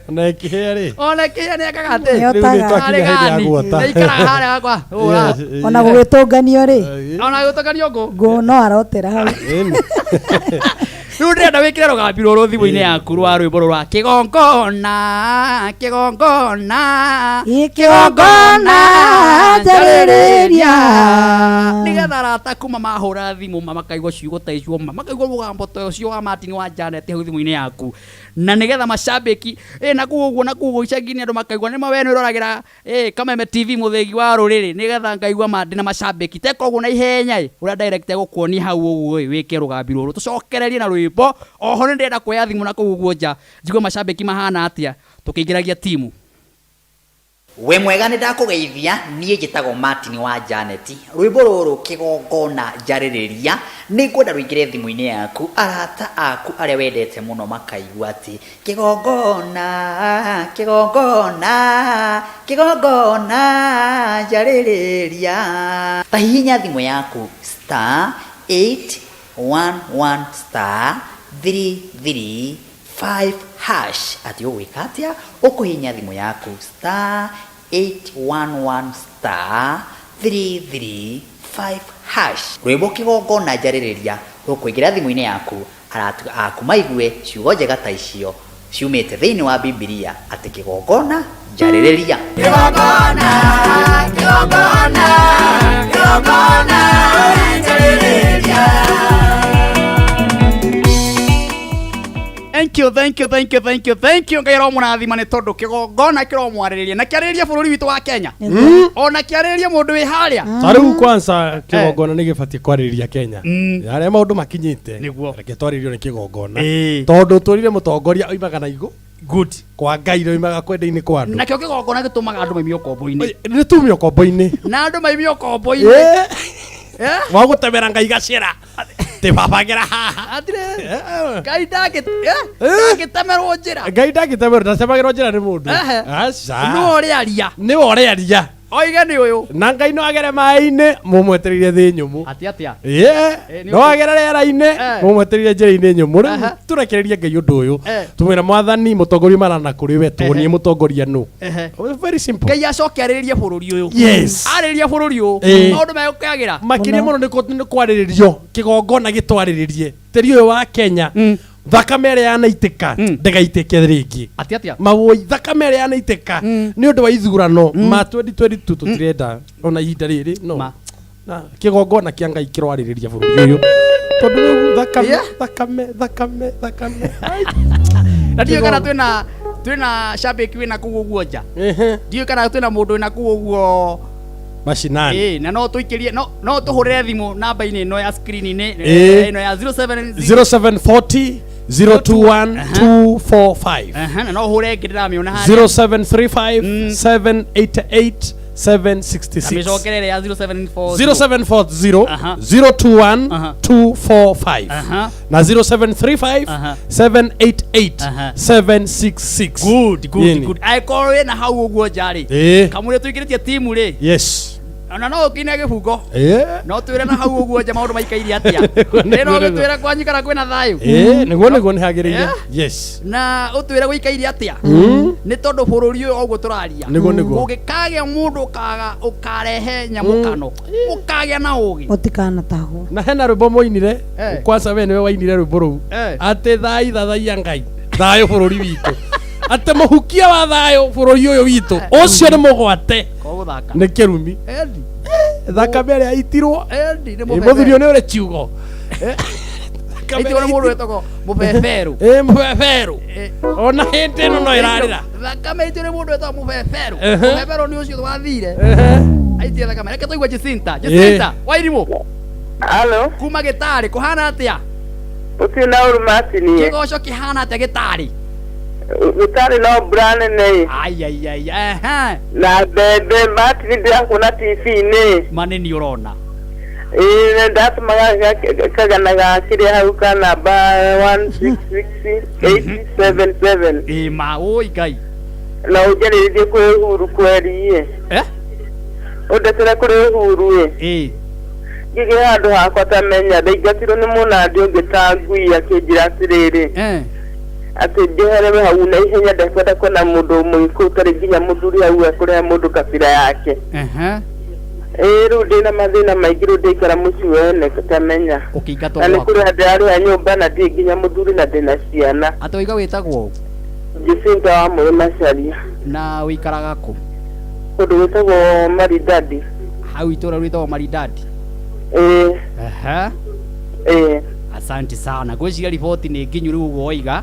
Na ĩkĩhĩa rĩ. Ona ĩkĩhĩa nĩ ekaga atĩ Nĩ Rĩu nĩ otaga. twakinya hĩndĩ ya guota. Nĩaikaraga harĩa gakwa hũra. Yes, Ona gũgĩtũnganio rĩ, Ona gũtũkanio ngũ. ngũ no arotera hau. Ĩni. Rĩu ndĩrenda wĩkĩre rũgambi rũrũ thimũ-inĩ yaku rwa rwĩmbo rũrũ rwa kĩgongona kĩgongona Ĩ kĩgongona njarĩrĩria. Nĩgetha arata kuma mahũra thimũ ma makaigua ciugo ta icio ma makaigua mũgambo ta ũcio wa Martin wa Janet hau thimũ-inĩ yaku na nĩgetha macambĩki ĩ na kũu ũguo na kũu ũguo icagi-inĩ andũ makaigua nĩma we nĩũroragĩra ĩ Kameme TV mũthĩgi wa rũrĩrĩ nĩgetha ngaigua ma ndĩna macambĩki teka ũguo na ihenya ĩ ũrĩa direct egũkuonia hau ũguo ĩ wĩke rũgambi rũrũ tũcokererie na rwĩmbo oho nĩ ndĩrenda kuoya thimũ na kũu ũguo nja njigue macambĩki mahana atĩa tũkĩingĩragia timu. Wĩ mwega nĩ ndakũgeithia niĩ njĩtagwo Martin wa Janet rwĩmbo rũrũ kĩgongona njarĩrĩria nĩ ngwenda rũingĩre thimũ-inĩ yaku arata aku arĩa wendete mũno makaigua atĩ kĩgongona kĩgongona kĩgongona njarĩrĩria. Ta hihinya thimũ yaku star 811 star 335 hash atĩ ũgwĩka atĩa ũkũhihinya thimũ yaku star 811 star 335 hash rwĩmbo kĩgongona njarĩrĩria rũkũingĩra thimũ-inĩ yaku arata aku maigue ciugo njega ta icio ciumĩte thĩinĩ wa Bibilia atĩ kĩgongona njarĩrĩria. Kĩgongona kĩgongona kĩgongona njarĩrĩria. Thank you, thank you, thank you, thank you, thank you. Ngai aromũrathima nĩ tondũ kĩgongona kĩromwarĩrĩria na kĩarĩrĩria bũrũri witũ wa Kenya ona kĩarĩrĩria mũndũ wĩ harĩa. Ta rĩu kwanza kĩgongona nĩ gĩbatiĩ kwarĩrĩria Kenya harĩa maũndũ makinyĩte. Nĩguo. Reke twarĩrĩrio nĩ kĩgongona Ĩĩ. tondũ tũrire mũtongoria oimaga na igũ Good. kwa Ngai oimaga kwenda-inĩ kwa andũ. Nakĩo kĩgongona gĩtũmaga andũ maimio ũkombo-inĩ. Nĩ tumio ũkombo-inĩ. Na andũ maimio ũkombo-inĩ. Ĩĩ. Eh? Wa gũtemera Ngai gacĩra tĩbabagĩra haha. Atire. Eh. Ngai ndangĩtemerwo njĩra. Ngai ndangĩtemerwo ndatemagĩrwo njĩra nĩ mũndũ. Ehe. Aca. Nĩwe ũrĩaria. Nĩwe ũrĩaria. Oige nĩ ũyũ. Na Ngai no agere maĩ-inĩ mũmwetereire thĩ nyũmũ. Atĩ atĩa? Ĩĩ. Eh, nĩ No agere rĩera-inĩ Eh. mũmwetereire njĩra-inĩ nyũmũ. Rĩu Aha. tũrekererie Ngai ũndũ ũyũ. Eh. Tũmwĩre mwathani mũtongoria marana kũrĩ we tuonie Ehe. mũtongoria nũ. Ehe. Very simple. Ngai acoke arĩrĩrie bũrũri ũyũ. Yes. Arĩrĩria bũrũri ũyũ. Ĩĩ. Maũndũ megũkĩagĩra. Makĩria mũno nĩ kwarĩrĩrio kĩgongona gĩtwarĩrĩrie tĩri ũyũ wa Kenya thakame ĩrĩa yanaitĩka ndĩgaitĩke rĩngĩ. Atĩ atĩa? Mawoi thakame ĩrĩa yanaitĩka nĩ ũndũ wa ithurano ma 2022 tũtirenda ona ihinda rĩrĩ no Ma. Na kĩgongona kĩa Ngai kĩroarĩrĩria bũrũri ũyũ tondũ rĩu thakame Yeah. thakame thakame thakame. Ai. Na ndiũĩ kana twĩna shabiki wĩna kũu ũguo nja. Ehe. Ndiũĩ kana twĩna mũndũ wĩna kũu ũguo macinani. Ĩĩ, na no tũikĩrie no tũhũrĩre thimũ namba-inĩ ĩno ya screen-inĩ Ĩĩ. ĩno ya 07 0740 021 245. Aha, na no ũhũre ĩngĩ ndĩramĩona harĩa. 0735 788 766. Mĩcokerere ya 0740 0740 Aha. 021 Aha. 245 Aha. na 0735 Aha. 788 Aha. 766. Good, good, Yeni. good. Angĩkorwo wĩna hau ũguo nja rĩ Ĩĩ. kamũira tũingĩrĩtie timu rĩ Yes. ona no ũkine gĩbungo Ĩĩ. no twĩre na hau ũguo nja maũndũ maikaire atĩa. Nĩguo, Ĩ no nĩguo. gĩtwĩre kwanyu kana kwĩna thayũ. Ĩĩ, nĩguo nĩ hagĩrĩire. Yeah. Yes. Na ũtwĩre gũikaire atĩa nĩ tondũ bũrũri ũyũ ũguo tũraria Nĩguo, nĩguo. ũngĩkagĩa mũndũ ũkaga ũkarehe nyamũkano ũkagĩa na ũgĩ Ũtikanatahwo. Na hena rwĩmbo mwainire Eh. kwanza we nĩwe wainire rwĩmbo rũu Eh. atĩ thai thathaiya Ngai thayũ bũrũri witũ. Atĩ mũhukia wa thayũ bũrũri ũyũ witũ ũcio nĩ mũgwate Kogũthaka. nĩ kĩrumi. Endi. Thakame ĩrĩa itirwo. Endi nĩ Ĩ, mũthuri ũyũ nĩ ũrĩ ciugo. Aitirwo nĩ mũndũ wĩtagwo mũbeberũ. Ĩ, mũbeberũ. Eh. Ona hĩndĩ ĩno no ĩrarĩra. Thakame aitirwo nĩ mũndũ wĩtagwo mũbeberũ. Ehe. Mũbeberũ nĩ ũcio wathire. Ehe. Aitie thakame. Reke tũigue Jacinta. Jacinta, wairimũ. Halo, Kuma gĩtarĩ kũhana atĩa? gũtirĩ na ũru Martin ĩ. Kĩgoco kĩhana atĩa gĩtarĩ? Gũtarĩ na mbura nene ĩ. Ai ai ai. Ehe. Na mbembe Martin ndĩrakuona TV-inĩ. Ma nĩ niĩ ũrona. Ĩ na ndatũmaga kagana ga kĩrĩa hau ka namba 166877. Ĩ ma ũi Ngai. Na ũnjarĩrĩrie kwĩ Uhuru kweri ĩ. Eh? Ũndetere kũrĩ Uhuru ĩ. Ĩ. Ngĩgĩe handũ hakwa tamenya ndaingatirwo nĩ mũnandĩ ũngĩ ta ngui akĩnjĩra atĩrĩrĩ. Eh. Atĩ njeherewe hau na ihenya ndekwenda kuona mũndũ mũgĩkũyũ ũtarĩ nginya mũthuri hau ekũrehe mũndũ kabira yake. Ehe. Ĩĩ rĩu ndĩna mathĩna maingĩ rĩu ndĩikara mũciĩ wene tamenya. Ũkĩingatwo Na nĩ gwaku. kũrĩha ndĩrarĩha nyũmba na ndirĩ nginya mũthuri na ndĩna ciana. Atĩ waiga wĩtagwo ũ? Jacinta wa Mũrĩ Macharia. Na wĩikaraga kũ? Kũndũ gwĩtagwo Maridadi. Hau itũra rĩtagwo Maridadi. Ĩĩ Ehe. ĩĩ Asante sana. Ngwĩciria riboti nĩ nginyu rĩu ũguo woiga.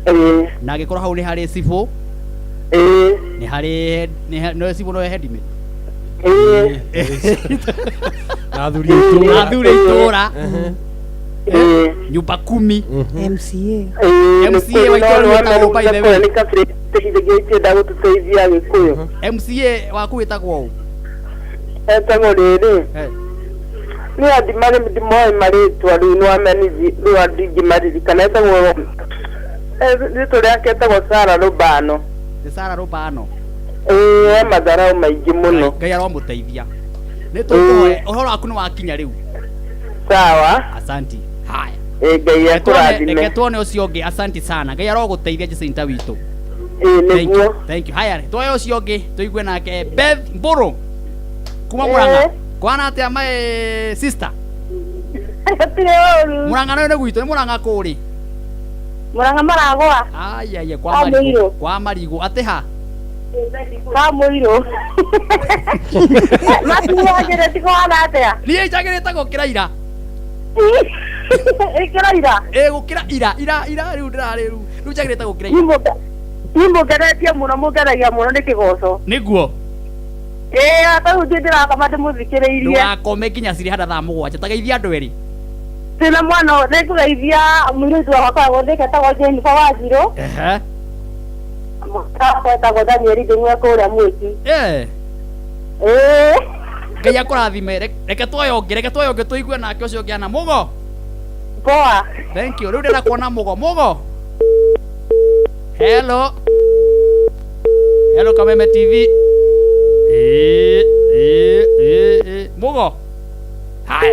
ĩĩ Na angĩkorwo hau nĩ harĩ cibũ, ĩĩ nĩ harĩ no cibũ no headman. ĩĩ Na athuri a itũũra. Athuri a itũũra. ĩĩ Nyumba kumi. MCA. ĩĩ MCA wa itũũra rĩtagwo by the way. nĩ kabira ĩteithagia itienda gũtũteithia Gĩkũyũ. MCA waku wĩtagwo ũ? Etagwo rĩrĩ. Eh. Nĩ andi marĩ ndimoĩ marĩtwa rĩu nĩ wamenithi rĩu andingĩmaririkana etagwo rĩtwa rĩake etagwo Sara Rũbano. Nĩ Sara Rũbano. Ĩĩ e matharau maingĩ mũno. Ngai aromũteithia. Nĩ tũkũhoya ũhoro waku nĩ wakinya rĩu. Sawa. Asanti. Haya. Ĩĩ Ngai Reke akũrathime. tuone ũcio ũngĩ. Asanti sana. Ngai arogũteithia Jacinta witũ. Ĩĩ Thank you. nĩguo. Thank you. Haya, tuoe ũcio ũngĩ tũigue nake Beth Mbũrũ kuma Murang'a. Kwana atĩa my sister? Gũtirĩ ũru. Murang'a nayo nĩ gwitũ, nĩ Murang'a kũrĩ. Murang'a maragwa. Ai ai kwa Kwa marigũ. mũirũ. Kwa marigũ atĩ ha? Ka mũirũ. Matiwagĩre tikũhana atĩa? Niĩ njagĩrĩte gũkĩra ira. Ĩkĩra ira. Ĩ gũkĩra ira ira ira rĩu ndĩrarĩ rĩu. Rĩu njagĩrĩte gũkĩra ira. Niĩ mũngenetie mũno mũngenagia mũno nĩ kĩgoco. Nĩguo. Ĩĩ ata rĩu ndiĩ ndĩrakoma ndĩmũthikĩrĩirie. Ndũgakome nginya cirĩ handa thaa mũgwanja. Ta geithia andũ erĩ. Ndĩna mwana nĩngũgeithia mũirĩtu wakwa akoragwo ndĩke etagwo Jennifer Wanjirũ. Ehe. Mwana wakwa etagwo Daniel Ndung'u kũrĩa Mwĩki. Eh. Ĩĩ. Ngai akũrathime. Reke tuoe ũngĩ, reke tuoe ũngĩ tũigue nake ũcio ũngĩ ana mũgo. Poa. Thank you. Rĩu ndĩrenda kuona mũgo. Mũgo. Hello. Hello Kameme TV. Eh, eh, eh, eh. Mũgo. Haya.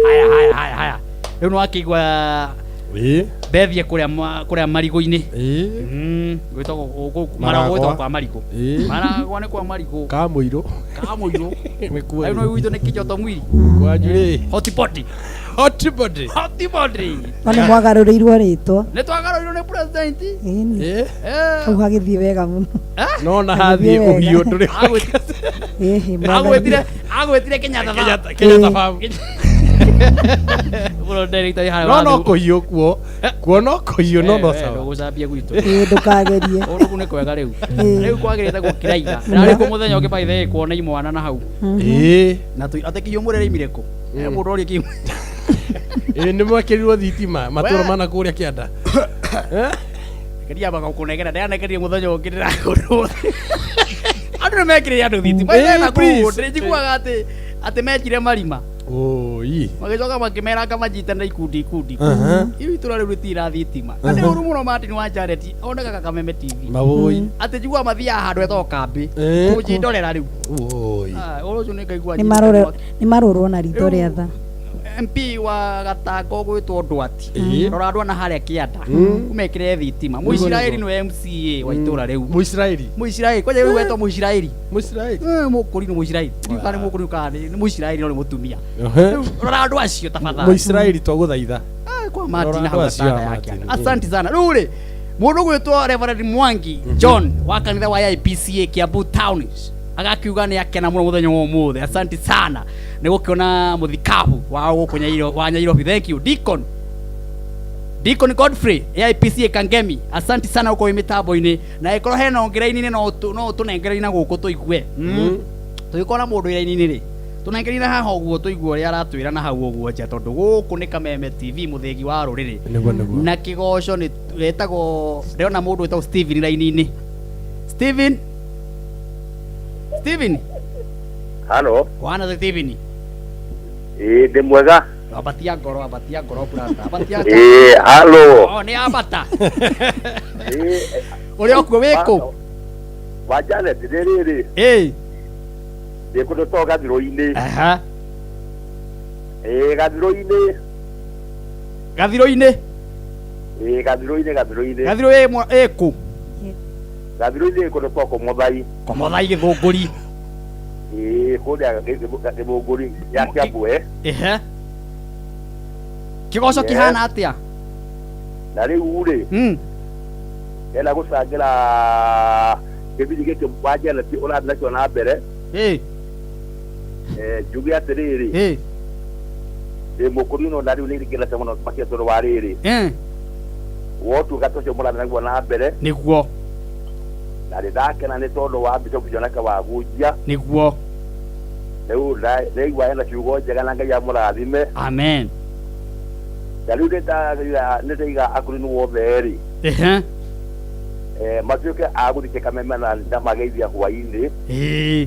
Haya, haya, haya, haya. Rĩu nĩ wakĩigua Ĩĩ. Bethie kũrĩa kũrĩa marigũ-inĩ. Ĩĩ. Gwĩtagwo gũkũ Maragwa. maragwa gwĩtagwo kwa marigũ. Ĩĩ. Maragwa nĩ kwa marigũ. Ka mũirũ. Ka mũirũ. Nĩkuo. Rĩu no gwitũ nĩ kĩnjoto mwiri. Kwanyu rĩ. Hotipoti. Hotipoti. Hotipoti. No nĩ mwagarũrĩirwo rĩtwa. Nĩ twagarũrirwo nĩ president. Ĩni. Ĩĩ. Hau hagĩthiĩ wega mũno. No na hathiĩ Hagĩthiĩ wega. ũhiũ ndũrĩ. Ĩhĩ, Agwĩtire agwĩtire Kenyatta Farm. Kenyatta Farm. Mũno director harĩa No no wathiĩ. kũhiũ kuo. Kuo no kũhiũ no no Eh, eh, sawa. ndũgũcambia gwitũ. Ĩĩ, ndũkagerie. Ũndũ kũu nĩ kwega rĩu. Ĩĩ. Rĩu kwagĩrĩte gũkĩra ira. Ndarĩ kuo mũthenya ũngĩ by the way kuona imwana na hau. Ĩĩ. Na tũ atĩ kĩhiũ mũrĩrĩimire kũ? Mũndũ orie kĩhiũ. Ĩĩ nĩ mwekĩrirwo thitima matũra mana kũrĩa kĩanda. Reke ndiambaga gũkũnengera ndĩranegerire mũthenya ũngĩ ndĩrakũrwo. Andũ nĩ mekĩrĩire andũ thitima. Ĩĩ, Na kũu please. ndĩnjiguaga atĩ atĩ mekire marima. Oi. Magĩcoka makĩmeranga manyitanĩre ikundi ikundi. Aha. Iu itũra rĩu rĩtirĩ thitima. Na nĩ ũru mũno Martin wa Janet onekaga Kameme TV. Mabũi. Atĩ njiguaga mathiaga handũ hetagwo kambĩ. Eh. Kũnjindorera rĩu. Oi. Ah, ũhoro ũcio nĩ ngaigua Nĩ njirĩte marũrwo mwaki. nĩ marũrwo na ritho rĩa tha. MP wa Gatango gwĩtwo Ndwati. Ĩĩ. Rora andũ ana harĩa kĩanda. Ũmekĩre thitima. Mũisiraeli nĩwe MCA wa itũra rĩu. Mũisiraeli. Mũisiraeli kwanja rĩu wetwo Mũisiraeli. Mũisiraeli. Eh, Mũkũrinũ Mũisiraeli. Ndiũĩ kana nĩ Mũkũrinũ kana nĩ Mũisiraeli no nĩ mũtumia. Ehe. Rĩu rora andũ acio tafadhali. Mũisiraeli twagũthaitha. Ah, kwa Rora Martin andũ hau acio Gatanga a ya Martin. kĩanda. Asante sana. Rĩu rĩ Mundu gwitwo Reverend Mwangi John wa kanitha wa IPCA Kiambu Town agakiuga ni akena muno muthenya wa umuthi. Asante sana ni gukiona muthikabu wa guku Nyairo wa Nyairobi. Thank you Deacon Deacon Godfrey AIPCA Kangemi, asante sana uko wi mitambo-ini na ikorwo hena ũngĩ raini-inĩ no ũtũnengere na gũkũ tũigue. Tũgĩkorwo na mũndũ raini-inĩ rĩ tũnengerire haha ũguo tũigue ũrĩa aratwĩra na hau ũguo nja tondũ gũkũ nĩ Kameme TV mũthĩgi wa rũrĩrĩ. Nĩguo nĩguo. Na kĩgoco nĩ wetagwo ndĩrona mũndũ wĩtagwo Steven raini-inĩ. Steven, Steven. Halo. Wana Steven. Ĩĩ ndĩ mwega. Ambatia ngoro, ambatia ngoro brother, ambatia. Ĩĩ halo. Oh, nĩ ambata. Ĩĩ ũrĩa ũkuo wĩkũ? Wa Janet nĩ rĩrĩ. Ĩĩ. Ndĩ kũndũ to gathirũ-inĩ. Aha. Ĩĩ gathirũ-inĩ. Gathirũ-inĩ. Ĩĩ gathirũ-inĩ gathirũ-inĩ. Gathirũ ĩ ĩkũ? Gathirũ-inĩ kũndũ to Komothai. Komothai Gĩthũngũri. Ĩĩ kũrĩa Gĩthũngũri ya Kiambu eh. Ehe. Kĩgoco kĩhana atĩa? Na rĩu rĩ. Ndĩrenda gũcangĩra gĩbindi gĩkĩ wa Janet ũrathiĩ nakĩo na mbere. Ĩĩ. Njuge atĩrĩrĩ. Ĩĩ. Ndĩ mũkũrũ no na rĩu nĩ ngenete mũno makĩria tondũ wa rĩrĩ. Wotungata ũcio mũrathiĩ naguo na mbere. Nĩguo. Na nĩ ndakena nĩ tondũ wa Bishop Jonake wa Gunjia. Nĩguo. Rĩu ndaigua ena ciugo njega na Ngai amũrathime. Amen. Na rĩu nĩ ndaiga akũrinũ wothe rĩ. Ehe. Matuĩke a gũthiĩ Kameme na ndamageithia hwaĩ-inĩ. Ĩĩ.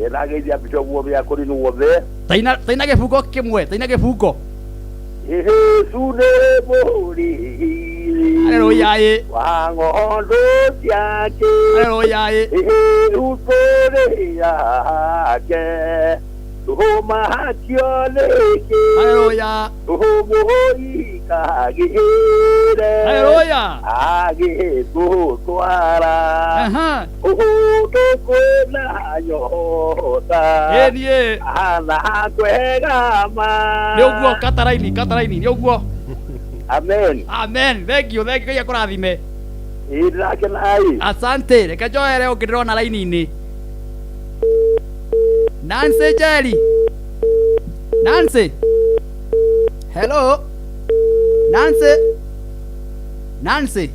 Ndageithia Bishop wothe akũrinũ wothe. Taina taina gĩbungo kĩmwe, taina gĩbungo. Yesu nĩ mũrĩithi. Haleluya ĩ. Wa ng'ondu ciake. Haleluya ĩ. Ũkũrĩ yake. Ũmakio nĩkĩ. Haleluya. Ũmũikagĩre. Haleluya. Agĩgũtwara. Ũndũ kwĩna nyota. Ĩni ĩ. Ana kwega ma. Nĩ ũguo kata raini, kata raini, nĩ ũguo. Amen. Amen. Thank you, thank you. Ngai akũrathime. Ĩĩ ndĩrakena ĩ. Asante. Reke njoere ũngĩ ndĩrona raini-inĩ. Nancy Jerry. Nancy. Hello. Nancy. Nancy.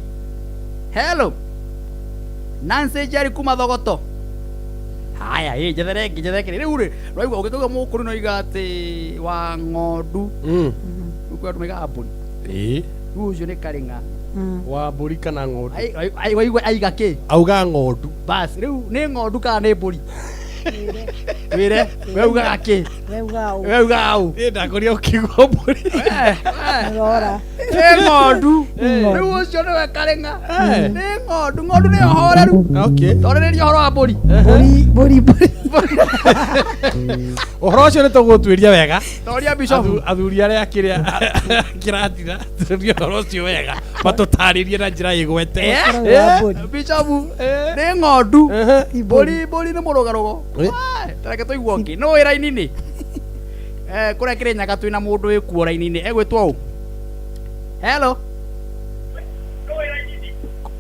Hello. Nancy Jerry kuma Thogoto. Haya, ĩ njethere ĩngĩ njethere ĩngĩ. Rĩu rĩ, ũraigua ũngĩkaigua mũkũrũ no iga atĩ wa ng'ondu. Rĩu kwĩ andũ maigaga mbũri. Ĩĩ. Rĩu ũcio nĩ karĩng'a. Wa mbũri kana ng'ondu. Waigua aiga kĩ? Auga ng'ondu. Bas, rĩu nĩ ng'ondu kana nĩ mbũri? Wĩre, we ugaga kĩ? We ugaga ũ? We ugaga ũ? Ĩ ndakoria ũkiuga mbũri. Rora. Nĩ ng'ondu. Rĩu ũcio nĩwe karĩng'a. Nĩ ng'ondu, ng'ondu nĩyo horeru. Okay. Torĩrĩria ũhoro wa mbũri. Mbũri, mbũri, mbũri. Ũhoro ũcio nĩ tũgũtuĩria wega. Toria Bishop. Athuri arĩa kĩrĩa kĩratira turie ũhoro ũcio wega matũtarĩrie na njĩra ĩgwete. Bishop, nĩ ng'ondu. Mbũri, mbũri nĩ mũrũgarũgo. Tareke tũigue ũngĩ. Nũ wĩ raini-inĩ? Kũrĩa Kĩrĩnyaga twĩna mũndũ wĩkuo raini-inĩ. Egwĩtwo ũ? Hello.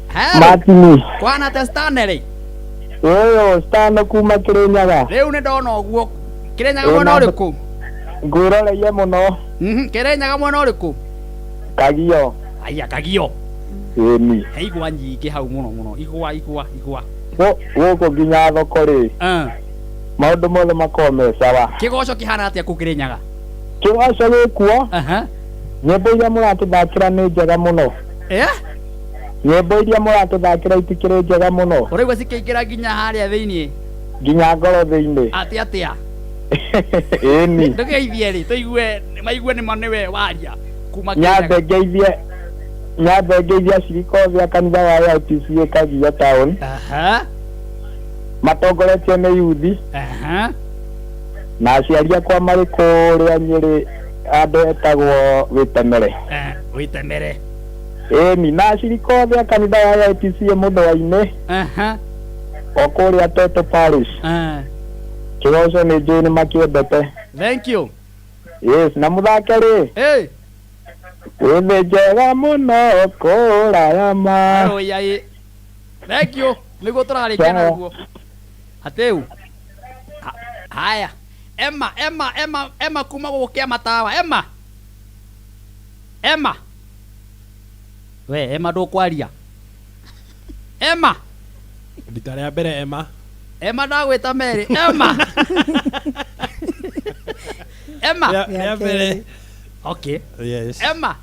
Hello. Martin. Kwana atĩa Stanley? Ũyũ Stano kuma Kĩrĩnyaga. Rĩu nĩ ndona ũguo. Kĩrĩnyaga mwena ũrĩkũ? Ngwĩroreire mũno. Kĩrĩnyaga mwena ũrĩkũ? Kagio. Aya Kagio. Ĩni. He igwa nyingĩ hau mũno mũno. Igwa igwa igwa. Gũkũ nginya thoko rĩ. Maũndũ mothe makoragwo me sawa. Kĩgoco kĩhana atĩa kũu Kĩrĩnyaga? Kĩgoco gĩkuo. Nyĩmbo iria mũratũthakĩra nĩ njega mũno. Nyĩmbo iria mũratũthakĩra itikĩrĩ njega mũno. Ũraigua cikĩingĩra nginya harĩa thĩiniĩ? Nginya ngoro thĩiniĩ. Atĩa atĩa? Ĩni. Ndũgeithie rĩ tũigue maigue nĩma nĩwe waria kuma Nyambe ngeithie nyambe ngeithie acirika othe a kanitha wa AIPCA Kagio town. Matongoretio nĩ yuthi. Na aciari akwa marĩ kũrĩa Nyĩrĩ andũ etagwo Wĩtemere. Wĩtemere. Ĩni na acirika othe a kanitha wa AIPCA Mũthũa-inĩ. O kũrĩa Toto Parish. Kĩgoco nĩ njũĩ nĩ makĩendete. Thank you. Yes, na mũthake rĩ. Hey. Wĩ njega mũno kũraya ma. Hallelujah. Thank you. Nĩguo tũrarĩkia naguo. Atĩu. Haya. Emma, Emma, Emma, Emma kuma gũkĩa matawa. Emma. Emma. We, Emma ndũkwaria. Emma. Rita rĩa mbere Emma. Emma ndagwĩta Mary. Emma. Emma. Rĩa mbere. Okay. Yes. Emma.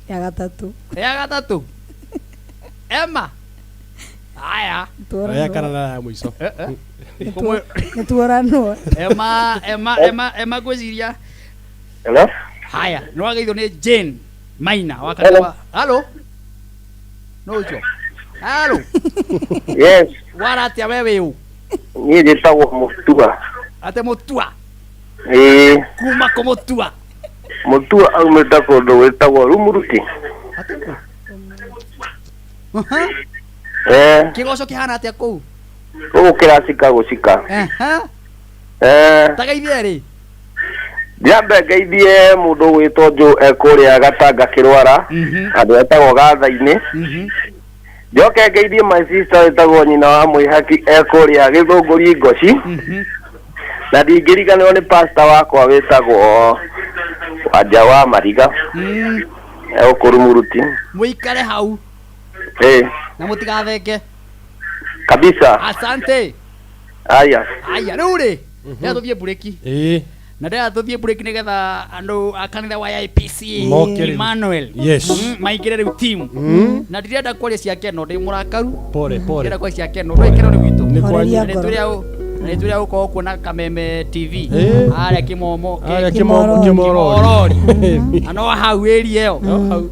Ya gatatũ. Ya gatatũ. Emma. Haya. Ya kana na ya mũico. Nĩtuoranwo. Emma, Emma, Emma, Emma ngwĩciria. Hello? Haya, nĩ wageithio nĩ Jane Maina wa kanitha. Hello? No ũcio. Hello? Yes. Wara atĩa we wĩ ũ? Niĩ njĩtagwo Mũtua. Ate Mũtua? Ĩĩ. Kuma kũ Mũtua? Mũtua aumĩte kũndũ gwĩtagwo Rumuruti. Eh. Kĩgoco kĩhana atĩa kũu? Gũkũ kĩracika gũcika. Ta geithie rĩ. Ndiambe ngeithie mũndũ gwĩtwo Joe ekũrĩa Gatanga kĩrwara handũ etagwo Gatha-inĩ. Njoke ngeithie my sister wĩtagwo nyina wa Mwĩhaki ekũrĩa Gĩthũngũri Ngoci. Na ndingĩriganĩrwo nĩ pastor wakwa wĩtagwo Wanja wa Mariga egũkũ Rumuruti. Mũikare hau Ĩĩ na mũtigathenge. Kabisa. Asante. Aya. Aya, rĩu rĩ, ndĩrenda tũthiĩ mburĩki. Ĩĩ. Na ndĩrenda tũthiĩ mburĩki nĩgetha andũ a kanitha wa IPC Moke rĩu. Emmanuel Yes. Maingĩre rĩu team. Na ndirenda kwaria cia Keno, ndĩ mũrakaru. Pole pole. Ndirenda kwaria cia Keno, ndũĩ Keno nĩ gwitũ. Nĩ kwanyu. Na nĩ tũrĩa gũkorwo kuona Kameme TV. Ĩĩ. Harĩa Kĩmomo. Harĩa Kĩmorori. Kĩmorori. Na no hau area ĩyo.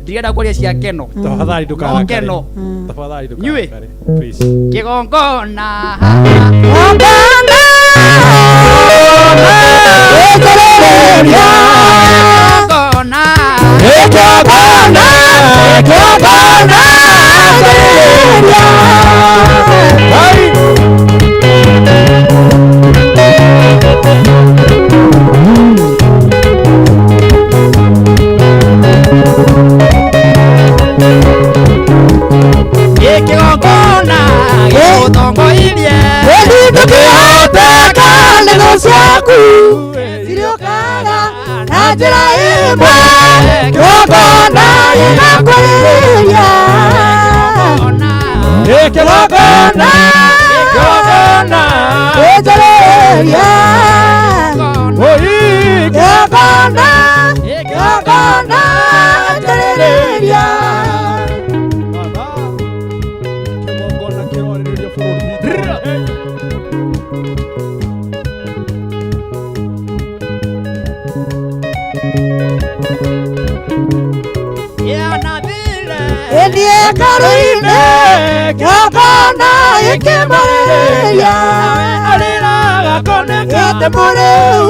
Ndirenda kwaria cia Keno. Tafadhali No ndũkarakare. Keno. Tafadhali Nyuĩ. ndũkarakare. Please. Kĩgongona. Kĩgongona. Kĩgongona. Kĩgongona. Kĩgongona gĩgũtongoirie. Ndũkĩhoteka nĩ thũ ciaku ciriũkaga na njĩra ĩmwe kĩgongona gĩgakwarĩrĩria kĩgongona kĩgongona gĩnjarĩrĩria kĩgongona kĩgongona njarĩrĩria. Kĩgongona kĩrwarĩrĩria bũrũri witũ. Ĩthiĩ hekarũ-inĩ kĩgongona gĩkĩmwarĩrĩria gĩte mũrĩu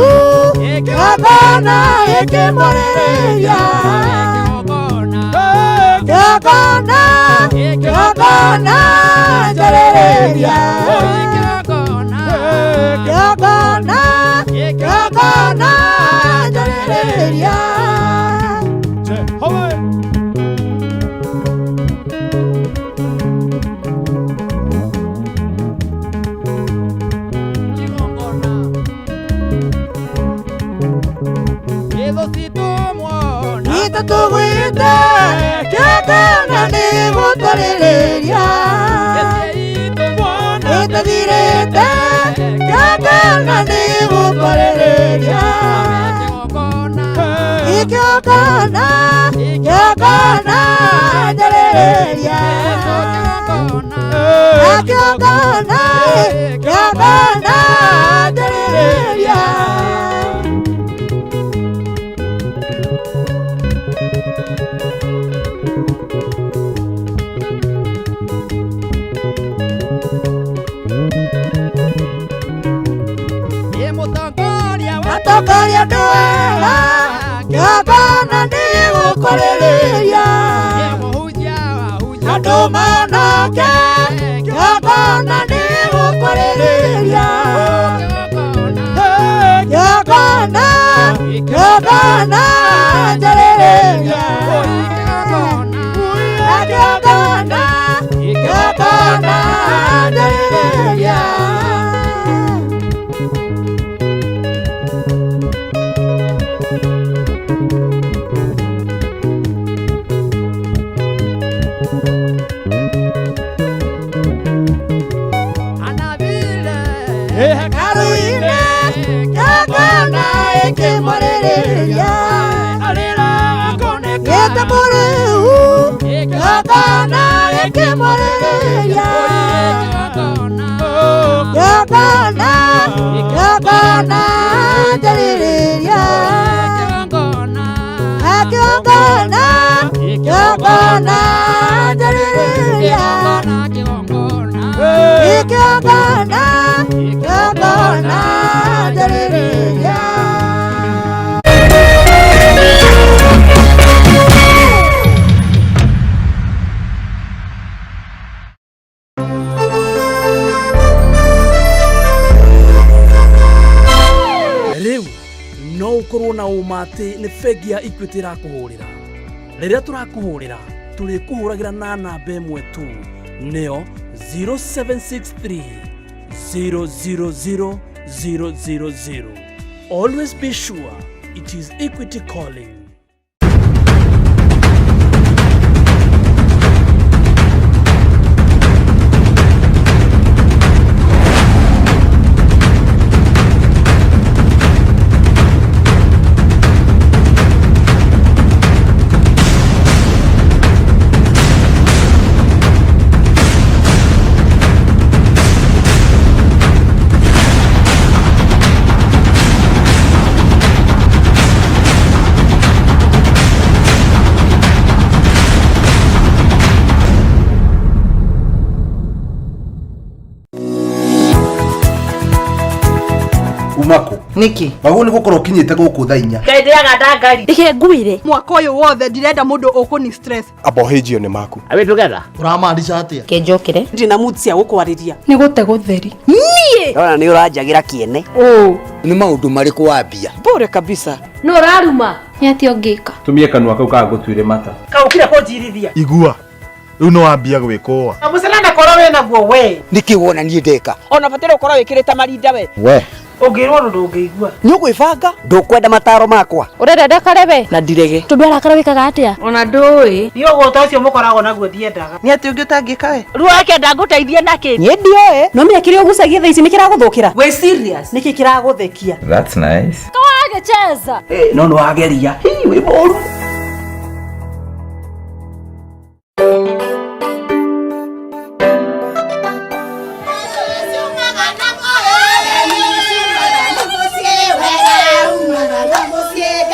kĩgongona gĩkĩmwarĩrĩria kĩgongona kĩgongona njarĩrĩria kĩgongona kĩgongona njarĩrĩria. Jehova. Itũ tũgwĩte kĩgongona nĩ gũtwarĩrĩria ĩtathirĩte kĩgongona nĩ gũtwarĩrĩria kĩgongona kĩgongona njarĩrĩria kĩgongona kĩgongona njarĩrĩria. Atongoria andũ ega kĩgongona nĩ gũkwarĩrĩria andũ manoke kĩgongona nĩ gũkwarĩrĩria kĩgongona kĩgongona njarĩrĩria. njarĩrĩria kĩgongona kĩgongona njarĩrĩria hekaru-inĩ kĩgongona ĩkĩmwarĩrĩria gĩte mũrĩu kĩgongona gĩkĩmwarĩrĩria kĩgongona kĩgongona njarĩrĩria kĩgongona kĩgongona njarĩrĩria kĩgongona kĩgongona njarĩrĩria. Rĩu no ũkorwo na ũma atĩ nĩ bengi ya Equity ĩrakũhũrĩra. Rĩrĩa tũrakũhũrĩra tũrĩkũhũragĩra na namba ĩmwe tu, nĩyo 0763 000 000. Always be sure it is Equity calling. Umako Niki waguo nĩ gũkorwo ũkinyĩte gũkũ thaa 4. Ngai ndĩaga ndangari. Reke ngwire mwaka ũyũ wothe ndirenda mũndũ ũkũni stress. Abohĩnjio nĩ maku. Are we together? Ũramaanisha atĩa? Kenjokere. Ndina mood cia gũkwarĩria. Nĩ gũte gũtheri. Niĩ Ndona nĩ ũranjagĩra kĩene. Ũ. Nĩ maũndũ marĩkũ wambia? Bure kabisa. Nũ ũraruma? Nĩ atĩa ũngĩka? Tumie kanua kau kagũtuire mata. Kaũkire kũnjirithia. Igua. Rĩu no wambia gwĩkũa. Mũcana korwo wĩ naguo we. Nĩkĩ wona niĩ ndeka? Ona bataire gũkorwo wĩkĩrĩte marinda we. We. Ũngĩrwo ũndũ ndũngĩigua. Nĩ ũgwĩbanga? Ndũkwenda mataro makwa. Ũrenda ndakare we? Na ndirege. Tondũ arakara wĩkaga atĩa? Ona ndũĩ. Niĩ ũgũta ũcio mũkoragwo naguo ndiendaga. Nĩ atĩ ũngĩ ũtangĩka we? Rĩu akenda ngũteithie nakĩ? Niĩ ndioĩ. No menya kĩrĩa ũgucagia thaa ici nĩ kĩragũthũkĩra. Wĩ serious? Nĩkĩ kĩragũthekia? That's nice. Kawagĩcheza. No nĩ wageria. Hi, wĩ mũru.